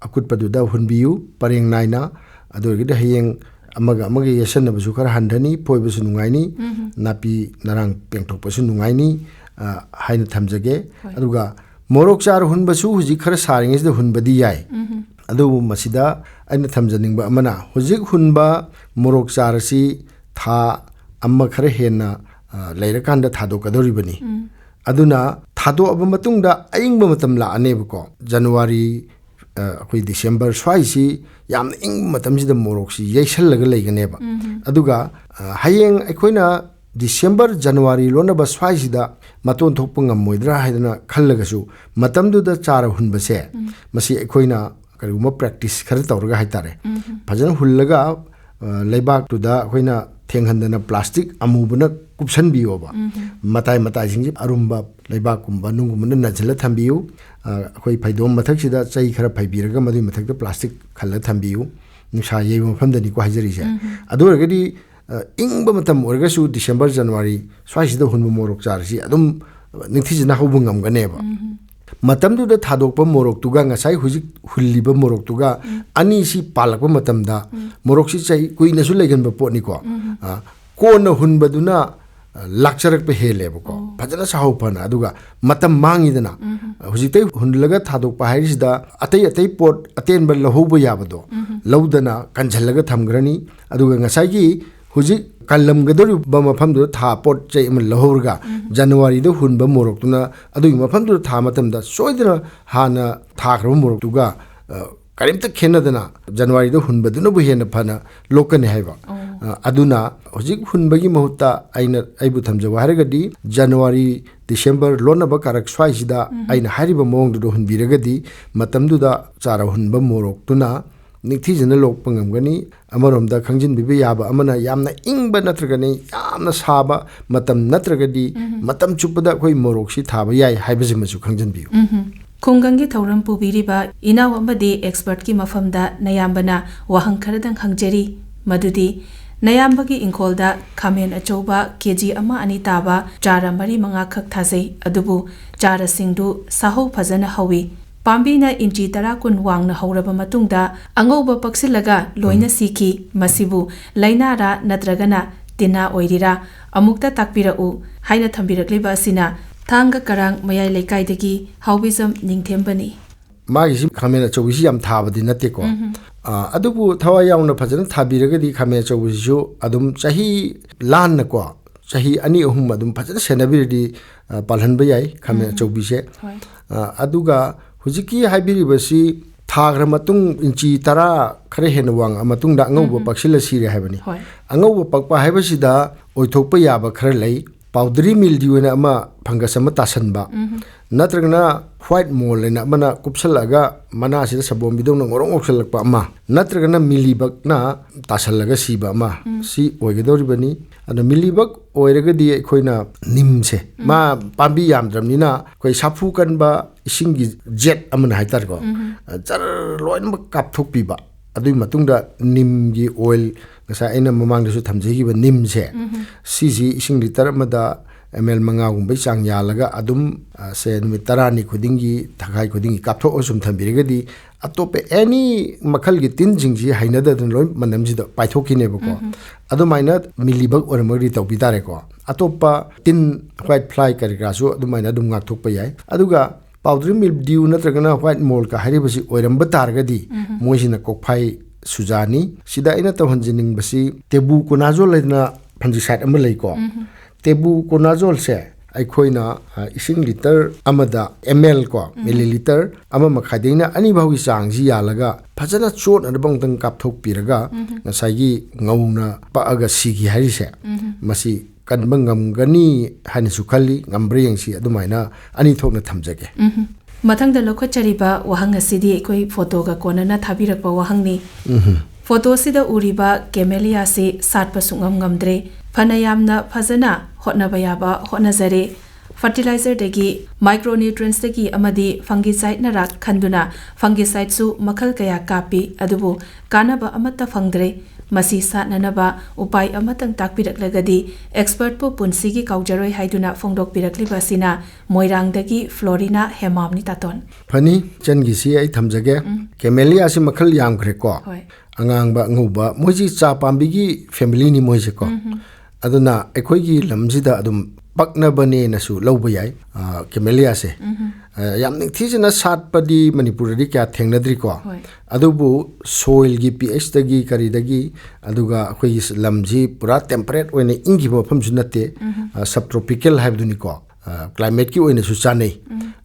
ꯑꯀꯨꯠꯄꯗꯨꯗ ꯍꯨꯟꯕꯤꯌꯨ ꯄꯔꯦꯡ ꯅꯥꯏꯅ꯫ ꯑꯗꯨ ꯑꯣꯏꯔꯒꯗꯤ ꯍꯌꯦꯡ ꯑꯃꯒ ꯑꯃꯒ ꯌꯦꯠꯁꯟꯅꯕꯁꯨ ꯈꯔ ꯍꯟꯊꯅꯤ, ꯐꯣꯏꯕꯁꯨ ꯅꯨꯡꯉꯥꯏꯅꯤ, ꯅꯥꯄꯤ ꯅꯔꯥꯡ ꯄꯦꯡꯊꯣꯛꯄꯁꯨ ꯅꯨꯡꯉꯥꯏꯅꯤ, ꯑ, ꯍꯥꯏꯅ ꯊꯝꯖꯒꯦ꯫ ꯑꯗꯨꯒ ꯃꯣꯔꯣꯛ ꯆꯥꯔ ꯍꯨꯟꯕꯁꯨ ꯍꯧꯖꯤꯛ ꯈꯔ ꯁꯥꯔꯤꯉꯩꯁꯤꯗ ꯍꯨꯟꯕꯗꯤ ꯌꯥꯏ꯫ ꯑꯗꯨꯕꯨ ꯃꯁꯤꯗ ꯑꯩꯅ ꯊꯝꯖꯅꯤꯡꯕ ꯑꯃꯅ, ꯍꯧꯖꯤꯛ ꯍꯨꯟꯕ ꯃꯣꯔꯣꯛ ꯆꯥꯔ ꯑꯁꯤ ꯊꯥ ꯑꯃ ꯈꯔ ꯍꯦꯟꯅ, ꯑ, ꯂꯩꯔꯀꯥꯟꯗ ꯊꯥꯗꯣꯛꯀꯗꯧꯔꯤꯕꯅꯤ꯫ ꯑꯗꯨꯅ ꯊꯥꯗꯣꯛꯑꯕ ꯃꯇꯨꯡꯗ ꯑꯏꯪꯕ ꯃꯇꯝ ꯂꯥꯛꯑꯅꯦꯕꯀꯣ꯫ ꯖꯅꯋꯥꯔꯤ, ꯑ, ꯑꯩꯈꯣꯏ ꯗꯤꯁꯦꯝꯕꯔ ꯁ꯭ꯋꯥꯏꯁꯤ ꯌꯥꯝꯅ ꯏꯪꯕ ꯃꯇꯝꯁꯤꯗ ꯃꯣꯔꯣꯛꯁꯤ ꯌꯩꯁꯜꯂꯒ ꯂꯩꯒꯅꯦꯕ꯫ ꯑꯗꯨꯒ, ꯑ, ꯍꯌꯦꯡ ꯑꯩꯈꯣꯏꯅ ꯗꯤꯁꯦꯝꯕꯔ, ꯖꯅꯋꯥꯔꯤ ꯂꯣꯟꯅꯕ ꯁ꯭ꯋꯥꯏꯁꯤꯗ ꯃꯇꯣꯟ ꯊꯣꯛꯄ ꯉꯝꯃꯣꯏꯗ꯭ꯔꯥ ꯍꯥꯏꯗꯅ ꯈꯜꯂꯒꯁꯨ, ꯃꯇꯝꯗꯨꯗ ꯆꯥꯔ ꯍꯨꯟꯕꯁꯦ, ꯃꯁꯤ ꯑꯩꯈꯣꯏꯅ ꯀꯔꯤꯒꯨꯝꯕ practice ꯈꯔ ꯇꯧꯔꯒ ꯍꯥꯏꯇꯥꯔꯦ, ꯐꯖꯅ ꯍꯨꯜꯂꯒ, ꯑ, ꯂꯩꯕꯥꯛꯇꯨꯗ ꯑꯩꯈꯣꯏꯅ ꯊꯦꯡꯍꯟꯗꯅ plastic ꯑꯃꯨꯕꯅ ꯀꯨꯞꯁꯟꯕꯤꯌꯣꯕ꯫ ꯃꯇꯥꯏ ꯃꯇꯥꯏꯁꯤꯡꯁꯤ ꯑꯔꯨꯝꯕ ꯂꯩꯕꯥꯛꯀꯨꯝꯕ ꯅꯨꯡꯒꯨꯝꯕꯅ ꯅꯟꯁꯤꯜꯂ ꯊꯝꯕꯤꯌꯨ꯫ ꯑ, ꯑꯩꯈꯣꯏ ꯐꯩꯗꯣꯝ ꯃꯊꯛꯁꯤꯗ ꯆꯩ ꯈꯔ ꯐꯩꯕꯤꯔꯒ ꯃꯗꯨꯒꯤ ꯃꯊꯛꯇ ꯄ꯭ꯂꯥꯁꯇꯤꯛ ꯈꯜꯂ ꯊꯝꯕꯤꯌꯨ꯫ ꯅꯨꯡꯁꯥ ꯌꯩꯕ ꯃꯐꯝꯗꯅꯤꯀꯣ ꯍꯥꯏꯖꯔꯤꯁꯦ꯫ ꯑꯗꯨ ꯑꯣꯏꯔꯒꯗꯤ, ꯑ, ꯏꯪꯕ ꯃꯇꯝ ꯑꯣꯏꯔꯒꯁꯨ ꯗꯤꯁꯦꯝꯕꯔ, ꯖꯅꯋꯥꯔꯤ ꯁ꯭ꯋꯥꯏꯁꯤꯗ ꯍꯨꯟꯕ ꯃꯣꯔꯣꯛ ꯆꯥꯔꯁꯤ ꯑꯗꯨꯝ ꯅꯤꯡꯊꯤꯖꯅ ꯍꯧꯕ ꯉꯝꯒꯅꯦꯕ꯫ ꯃꯇꯝꯗꯨꯗ ꯊꯥꯗꯣꯛꯄ ꯃꯣꯔꯣꯛꯇꯨꯒ ꯉꯁꯥꯏ ꯍꯧꯖꯤꯛ ꯍꯨꯜꯂꯤꯕ ꯃꯣꯔꯣꯛꯇꯨꯒ ꯑꯅꯤꯁꯤ ꯄꯥꯜꯂꯛꯄ ꯃꯇꯝꯗ, ꯃꯣꯔꯣꯛꯁꯤ ꯆꯍꯤ ꯀꯨꯏꯅꯁꯨ ꯂꯩꯒꯟꯕ ꯄꯣꯠꯅꯤꯀꯣ꯫ ꯑ, ꯀꯣꯟꯅ ꯍꯨꯟꯕꯗꯨꯅ, ꯑ, ꯂꯥꯛꯆꯔꯛꯄ ꯍꯦꯜꯂꯦꯕꯀꯣ꯫ ꯐꯖꯅ ꯁꯥꯍꯧ ꯐꯅ, ꯑꯗꯨꯒ ꯃꯇꯝ ꯃꯥꯡꯉꯤꯗꯅ꯫ ꯍꯧꯖꯤꯛꯇꯩ ꯍꯨꯜꯂꯒ ꯊꯥꯗꯣꯛꯄ ꯍꯥꯏꯔꯤꯁꯤꯗ ꯑꯇꯩ ꯑꯇꯩ ꯄꯣꯠ ꯑꯇꯦꯟꯕ ꯂꯧꯍꯧꯕ ꯌꯥꯕꯗꯣ ꯂꯧꯗꯅ ꯀꯟꯁꯤꯜꯂꯒ ꯊꯝꯈ꯭ꯔꯅꯤ꯫ ꯑꯗꯨꯒ ꯉꯁꯥꯏꯒꯤ ꯍꯧꯖꯤꯛ ꯀꯜꯂꯝꯒꯗꯧꯔꯤꯕ ꯃꯐꯝꯗꯨꯗ ꯊꯥ ꯄꯣꯠ ꯆꯩ ꯑꯃ ꯂꯧꯍꯧꯔꯒ ꯖꯅꯋꯥꯔꯤꯗ ꯍꯨꯟꯕ ꯃꯣꯔꯣꯛꯇꯨꯅ ꯑꯗꯨꯒꯤ ꯃꯐꯝꯗꯨꯗ ꯊꯥ ꯃꯇꯝꯗ ꯁꯣꯏꯗꯅ ꯍꯥꯟꯅ ꯊꯥꯈ꯭ꯔꯕ ꯃꯣꯔꯣꯛꯇꯨꯒ, ꯑ, ꯀꯔꯤꯝꯇ ꯈꯦꯠꯅꯗꯅ ꯖꯅꯋꯥꯔꯤꯗ ꯍꯨꯟꯕꯗꯨꯅꯕꯨ ꯍꯦꯟꯅ ꯐꯅ ꯂꯣꯛꯀꯅꯤ ꯍꯥꯏꯕ꯫ ꯑ, ꯑꯗꯨꯅ ꯍꯧꯖꯤꯛ ꯍꯨꯟꯕꯒꯤ ꯃꯍꯨꯠꯇ ꯑꯩꯅ, ꯑꯩꯕꯨ ꯊꯝꯖꯧ ꯍꯥꯏꯔꯒꯗꯤ ꯖꯅꯋꯥꯔꯤ, ꯗꯤꯁꯦꯝꯕꯔ ꯂꯣꯟꯅꯕ ꯀꯥꯔꯛ ꯁ꯭ꯋꯥꯏꯁꯤꯗ ꯑꯩꯅ ꯍꯥꯏꯔꯤꯕ ꯃꯑꯣꯡꯗꯨꯗ ꯍꯨꯟꯕꯤꯔꯒꯗꯤ ꯃꯇꯝꯗꯨꯗ ꯆꯥꯔ ꯍꯨꯟꯕ ꯃꯣꯔꯣꯛꯇꯨꯅ ꯅꯤꯡꯊꯤꯖꯅ ꯂꯣꯛꯄ ꯉꯝꯒꯅꯤ꯫ ꯑꯃꯔꯣꯝꯗ ꯈꯪꯖꯤꯟꯕꯤꯕ ꯌꯥꯕ ꯑꯃꯅ ꯌꯥꯝꯅ ꯏꯪꯕ ꯅꯠꯇ꯭ꯔꯒꯅ ꯌꯥꯝꯅ ꯁꯥꯕ ꯃꯇꯝ ꯅꯠꯇ꯭ꯔꯒꯗꯤ ꯃꯇꯝ ꯆꯨꯞꯄꯗ ꯑꯩꯈꯣꯏ ꯃꯣꯔꯣꯛꯁꯤ ꯊꯥꯕ ꯌꯥꯏ ꯍꯥꯏꯕꯁꯤꯃꯁꯨ ꯈꯪꯖꯤꯟꯕꯤꯌꯨ꯫ ꯎꯝꯍꯨꯝ꯫ ꯈꯨꯡꯒꯪꯒꯤ ꯊꯧꯔꯝ ꯄꯨꯕꯤꯔꯤꯕ ꯏꯅꯥꯎ ꯑꯃꯗꯤ ꯑꯦꯛꯁꯄꯔꯠꯀꯤ ꯃꯐꯝꯗ ꯅꯌꯥꯝꯕꯅ ꯋꯥꯍꯪ ꯈꯔꯗꯪ ꯍꯪꯖꯔꯤ꯫ ꯃꯗꯨꯗꯤ ꯅꯌꯥꯝꯕꯒꯤ ꯏꯪꯈꯣꯜꯗ ꯈꯥꯃꯦꯟ ꯑꯆꯧꯕ ꯀꯦ ꯖꯤ ꯑꯃ ꯑꯅꯤ ꯇꯥꯕ ꯆꯥꯔ ꯃꯔꯤ ꯃꯉꯥ ꯈꯛ ꯊꯥꯖꯩ, ꯑꯗꯨꯕꯨ ꯆꯥꯔꯁꯤꯡꯗꯨ ꯁꯥꯍꯧ ꯐꯖꯅ ꯍꯧꯏ꯫ ꯄꯥꯝꯕꯤꯅ ꯏꯟꯆꯤ ꯇꯔꯥ ꯀꯨꯟ ꯋꯥꯡꯅ ꯍꯧꯔꯕ ꯃꯇꯨꯡꯗ ꯑꯉꯧꯕ ꯄꯛꯁꯤꯜꯂꯒ ꯂꯣꯏꯅ ꯁꯤꯈꯤ꯫ ꯃꯁꯤꯕꯨ ꯂꯥꯏꯅꯥꯔꯥ ꯅꯠꯇ꯭ꯔꯒꯅ ꯇꯤꯟꯅ ꯑꯣꯏꯔꯤꯔꯥ? ꯑꯃꯨꯛꯇ ꯇꯥꯛꯄꯤꯔꯛꯎ ꯍꯥꯏꯅ ꯊꯝꯕꯤꯔꯛꯂꯤꯕ ꯑꯁꯤꯅ ꯊꯥꯡꯒ ꯀꯔꯥꯡ ꯃꯌꯥꯏ ꯂꯩꯀꯥꯏꯗꯒꯤ ꯍꯥꯎꯕꯤꯖꯝ ꯅꯤꯡꯊꯦꯝꯕꯅꯤ꯫ ꯃꯥꯒꯤꯁꯤ ꯈꯥꯃꯦꯟ ꯑꯆꯧꯕꯤꯁꯤ ꯌꯥꯝ ꯊꯥꯕꯗꯤ ꯅꯠꯇꯦꯀꯣ꯫ ꯑ, ꯑꯗꯨꯕꯨ ꯊꯋꯥꯏ ꯌꯥꯎꯅ ꯐꯖꯅ ꯊꯥꯕꯤꯔꯒꯗꯤ ꯈꯥꯃꯦꯟ ꯑꯆꯧꯕꯁꯤꯁꯨ ꯑꯗꯨꯝ ꯆꯍꯤ ꯂꯥꯟꯅꯀꯣ, ꯆꯍꯤ ꯑꯅꯤ ꯑꯍꯨꯝ ꯑꯗꯨꯝ ꯐꯖꯅ ꯁꯦꯟꯅꯕꯤꯔꯗꯤ, ꯑ, ꯄꯥꯜꯍꯟꯕ ꯌꯥꯏ ꯈꯥꯃꯦꯟ ꯑꯆꯧꯕꯤꯁꯦ꯫ ꯍꯣꯏ꯫ ꯑ, ꯑꯗꯨꯒ ꯍꯧꯖꯤꯛꯀꯤ ꯍꯥꯏꯕꯤꯔꯤꯕꯁꯤ ꯊꯥꯈ꯭ꯔ ꯃꯇꯨꯡ ꯏꯟꯆꯤ ꯇꯔꯥ ꯈꯔ ꯍꯦꯟꯅ ꯋꯥꯡꯉ ꯃꯇꯨꯡꯗ ꯑꯉꯧꯕ ꯄꯛꯁꯤꯜꯂ ꯁꯤꯔꯦ ꯍꯥꯏꯕꯅꯤ꯫ ꯍꯣꯏ꯫ ꯑꯉꯧꯕ ꯄꯛꯄ ꯍꯥꯏꯕꯁꯤꯗ ꯑꯣꯏꯊꯣꯛꯄ ꯌꯥꯕ ꯈꯔ ꯂꯩ꯫ Powdery mildew ꯑꯣꯏꯅ ꯑꯃ fungus ꯑꯃ ꯇꯥꯁꯟꯕ, ꯅꯠꯇ꯭ꯔꯒꯅ white mole ꯍꯥꯏꯅ ꯑꯃꯅ ꯀꯨꯞꯁꯜꯂꯛꯑꯒ ꯃꯅꯥꯁꯤꯗ ꯁꯕꯣꯝꯕꯤꯗꯧꯅ ꯉꯧꯔꯣꯛ ꯉꯧꯁꯜꯂꯛꯄ ꯑꯃ, ꯅꯠꯇ꯭ꯔꯒꯅ mealybug ꯅ ꯇꯥꯁꯜꯂꯒ ꯁꯤꯕ ꯑꯃ, ꯁꯤ ꯑꯣꯏꯒꯗꯧꯔꯤꯕꯅꯤ꯫ ꯑꯗꯣ mealybug ꯑꯣꯏꯔꯒꯗꯤ ꯑꯩꯈꯣꯏꯅ ꯅꯤꯝꯁꯦ, ꯃꯥ ꯄꯥꯝꯕꯤ ꯌꯥꯝꯗ꯭ꯔꯕꯅꯤꯅ ꯑꯩꯈꯣꯏ ꯁꯥꯐꯨ ꯀꯟꯕ ꯏꯁꯤꯡꯒꯤ jet ꯑꯃꯅ ꯍꯥꯏꯇꯥꯔꯦꯀꯣ, ꯖꯔ ꯂꯣꯏꯅꯃꯛ ꯀꯥꯞꯊꯣꯛꯄꯤꯕ꯫ ꯑꯗꯨꯒꯤ ꯃꯇꯨꯡꯗ ꯅꯤꯝꯒꯤ oil, ꯉꯁꯥꯏ ꯑꯩꯅ ꯃꯃꯥꯡꯗꯁꯨ ꯊꯝꯖꯈꯤꯕ ꯅꯤꯝꯁꯦ, ꯁꯤꯁꯤ ꯏꯁꯤꯡ litre ꯑꯃꯗ ml ꯃꯉꯥꯒꯨꯝꯕꯩ ꯆꯥꯡ ꯌꯥꯜꯂꯒ ꯑꯗꯨꯝ, ꯑ, ꯁꯦ ꯅꯨꯃꯤꯠ ꯇꯔꯥꯅꯤ ꯈꯨꯗꯤꯡꯒꯤ, ꯊꯥꯈꯥꯏ ꯈꯨꯗꯤꯡꯒꯤ ꯀꯥꯞꯊꯣꯛꯑ ꯁꯨꯝ ꯊꯝꯕꯤꯔꯒꯗꯤ ꯑꯇꯣꯞꯄ any ꯃꯈꯜꯒꯤ ꯇꯤꯟꯁꯤꯡꯁꯤ ꯍꯩꯅꯗꯗꯅ ꯂꯣꯏ ꯃꯅꯝꯁꯤꯗ ꯄꯥꯏꯊꯣꯛꯈꯤꯅꯦꯕꯀꯣ꯫ ꯑꯗꯨꯃꯥꯏꯅ mealybug ꯑꯣꯏꯔꯝꯃꯒꯗꯤ ꯇꯧꯕꯤ ꯇꯥꯔꯦꯀꯣ꯫ ꯑꯇꯣꯞꯄ ꯇꯤꯟ, white fly ꯀꯔꯤ ꯀꯔꯥꯁꯨ ꯑꯗꯨꯃꯥꯏꯅ ꯑꯗꯨꯝ ꯉꯥꯛꯊꯣꯛꯄ ꯌꯥꯏ꯫ ꯑꯗꯨꯒ powdery mildew ꯅꯠꯇ꯭ꯔꯒꯅ white mole ꯀ ꯍꯥꯏꯔꯤꯕꯁꯤ ꯑꯣꯏꯔꯝꯕ ꯇꯥꯔꯒꯗꯤ, ꯃꯣꯏꯁꯤꯅ ꯀꯣꯛꯐꯥꯏ ꯁꯨꯖꯥꯅꯤ꯫ ꯁꯤꯗ ꯑꯩꯅ ꯇꯧꯍꯟꯖꯅꯤꯡꯕꯁꯤ ꯇꯦꯕꯨꯀꯣꯅꯥꯖꯣꯜ ꯍꯥꯏꯗꯅ fungicide ꯑꯃ ꯂꯩꯀꯣ꯫ ꯇꯦꯕꯨꯀꯣꯅꯥꯖꯣꯜꯁꯦ ꯑꯩꯈꯣꯏꯅ, ꯑ, ꯏꯁꯤꯡ litre ꯑꯃꯗ ml ꯀꯣ, milliliter ꯑꯃ ꯃꯈꯥꯏꯗꯩꯅ ꯑꯅꯤ ꯐꯥꯎꯒꯤ ꯆꯥꯡꯁꯤ ꯌꯥꯜꯂꯒ ꯐꯖꯅ ꯆꯣꯠꯅꯅꯕ ꯑꯃꯨꯛꯇꯪ ꯀꯥꯞꯊꯣꯛꯄꯤꯔꯒ, ꯉꯁꯥꯏꯒꯤ ꯉꯧꯅ ꯄꯛꯑꯒ ꯁꯤꯈꯤ ꯍꯥꯏꯔꯤꯁꯦ, ꯃꯁꯤ ꯀꯟꯕ ꯉꯝꯒꯅꯤ ꯍꯥꯏꯅꯁꯨ ꯈꯜꯂꯤ꯫ ꯉꯝꯕ꯭ꯔꯥ ꯌꯦꯡꯁꯤ꯫ ꯑꯗꯨꯃꯥꯏꯅ ꯑꯅꯤ ꯊꯣꯛꯅ ꯊꯝꯖꯒꯦ꯫ ꯃꯊꯪꯗ ꯂꯧꯈꯠꯆꯔꯤꯕ ꯋꯥꯍꯪ ꯑꯁꯤꯗꯤ ꯑꯩꯈꯣꯏ photo ꯒ ꯀꯣꯟꯅꯅ ꯊꯥꯕꯤꯔꯛꯄ ꯋꯥꯍꯪꯅꯤ꯫ Photo ꯁꯤꯗ ꯎꯔꯤꯕ camellia ꯁꯤ ꯁꯥꯠꯄ ꯁꯨꯡꯉꯝ ꯉꯝꯗ꯭ꯔꯦ꯫ ꯐꯅ ꯌꯥꯝꯅ ꯐꯖꯅ ꯍꯣꯠꯅꯕ ꯌꯥꯕ ꯍꯣꯠꯅꯖꯔꯦ꯫ Fertilizer ꯗꯒꯤ, micronutrients ꯗꯒꯤ ꯑꯃꯗꯤ fungicide ꯅꯔꯥꯛ ꯈꯟꯗꯨꯅ fungicide ꯁꯨ ꯃꯈꯜ ꯀꯌꯥ ꯀꯥꯞꯄꯤ, ꯑꯗꯨꯕꯨ ꯀꯥꯟꯅꯕ ꯑꯃꯠꯇ ꯐꯪꯗ꯭ꯔꯦ꯫ ꯃꯁꯤ ꯁꯥꯠꯅꯅꯕ ꯎꯄꯥꯏ ꯑꯃꯇꯪ ꯇꯥꯛꯄꯤꯔꯛꯂꯒꯗꯤ expert ꯄꯨ ꯄꯨꯟꯁꯤꯒꯤ ꯀꯥꯎꯖꯔꯣꯏ ꯍꯥꯏꯗꯨꯅ ꯐꯣꯡꯗꯣꯛꯄꯤꯔꯛꯂꯤꯕ ꯑꯁꯤꯅ ꯃꯣꯏꯔꯥꯡꯗꯒꯤ ꯐ꯭ꯂꯣꯔꯤꯅꯥ ꯍꯦꯃꯥꯝꯅꯤ ꯇꯥꯇꯣꯟ꯫ ꯐꯅꯤ, ꯏꯆꯟꯒꯤꯁꯤ ꯑꯩ ꯊꯝꯖꯒꯦ꯫ Camellia ꯁꯤ ꯃꯈꯜ ꯌꯥꯝꯈ꯭ꯔꯦꯀꯣ꯫ ꯍꯣꯏ꯫ ꯑꯉꯥꯡꯕ, ꯑꯉꯧꯕ, ꯃꯣꯏꯁꯤ ꯆꯥ ꯄꯥꯝꯕꯤꯒꯤ family ꯅꯤ ꯃꯣꯏꯁꯦꯀꯣ꯫ ꯑꯗꯨꯅ ꯑꯩꯈꯣꯏꯒꯤ ꯂꯝꯁꯤꯗ ꯑꯗꯨꯝ ꯄꯛꯅꯕꯅꯦꯅꯁꯨ ꯂꯧꯕ ꯌꯥꯏ, ꯑ, camellia ꯁꯦ꯫ ꯑ, ꯌꯥꯝ ꯅꯤꯡꯊꯤꯖꯅ ꯁꯥꯠꯄꯗꯤ ꯃꯅꯤꯄꯨꯔꯗꯗꯤ ꯀꯌꯥ ꯊꯦꯡꯅꯗ꯭ꯔꯤꯀꯣ꯫ ꯍꯣꯏ꯫ ꯑꯗꯨꯕꯨ soil ꯒꯤ pH ꯇꯒꯤ ꯀꯔꯤꯗꯒꯤ, ꯑꯗꯨꯒ ꯑꯩꯈꯣꯏꯒꯤ ꯂꯝꯁꯤ ꯄꯨꯔꯥ temperate ꯑꯣꯏꯅ ꯏꯪꯈꯤꯕ ꯃꯐꯝꯁꯨ ꯅꯠꯇꯦ, ꯑ, subtropical ꯍꯥꯏꯕꯗꯨꯅꯤꯀꯣ꯫ ꯑ, climate ꯀꯤ ꯑꯣꯏꯅꯁꯨ ꯆꯥꯅꯩ꯫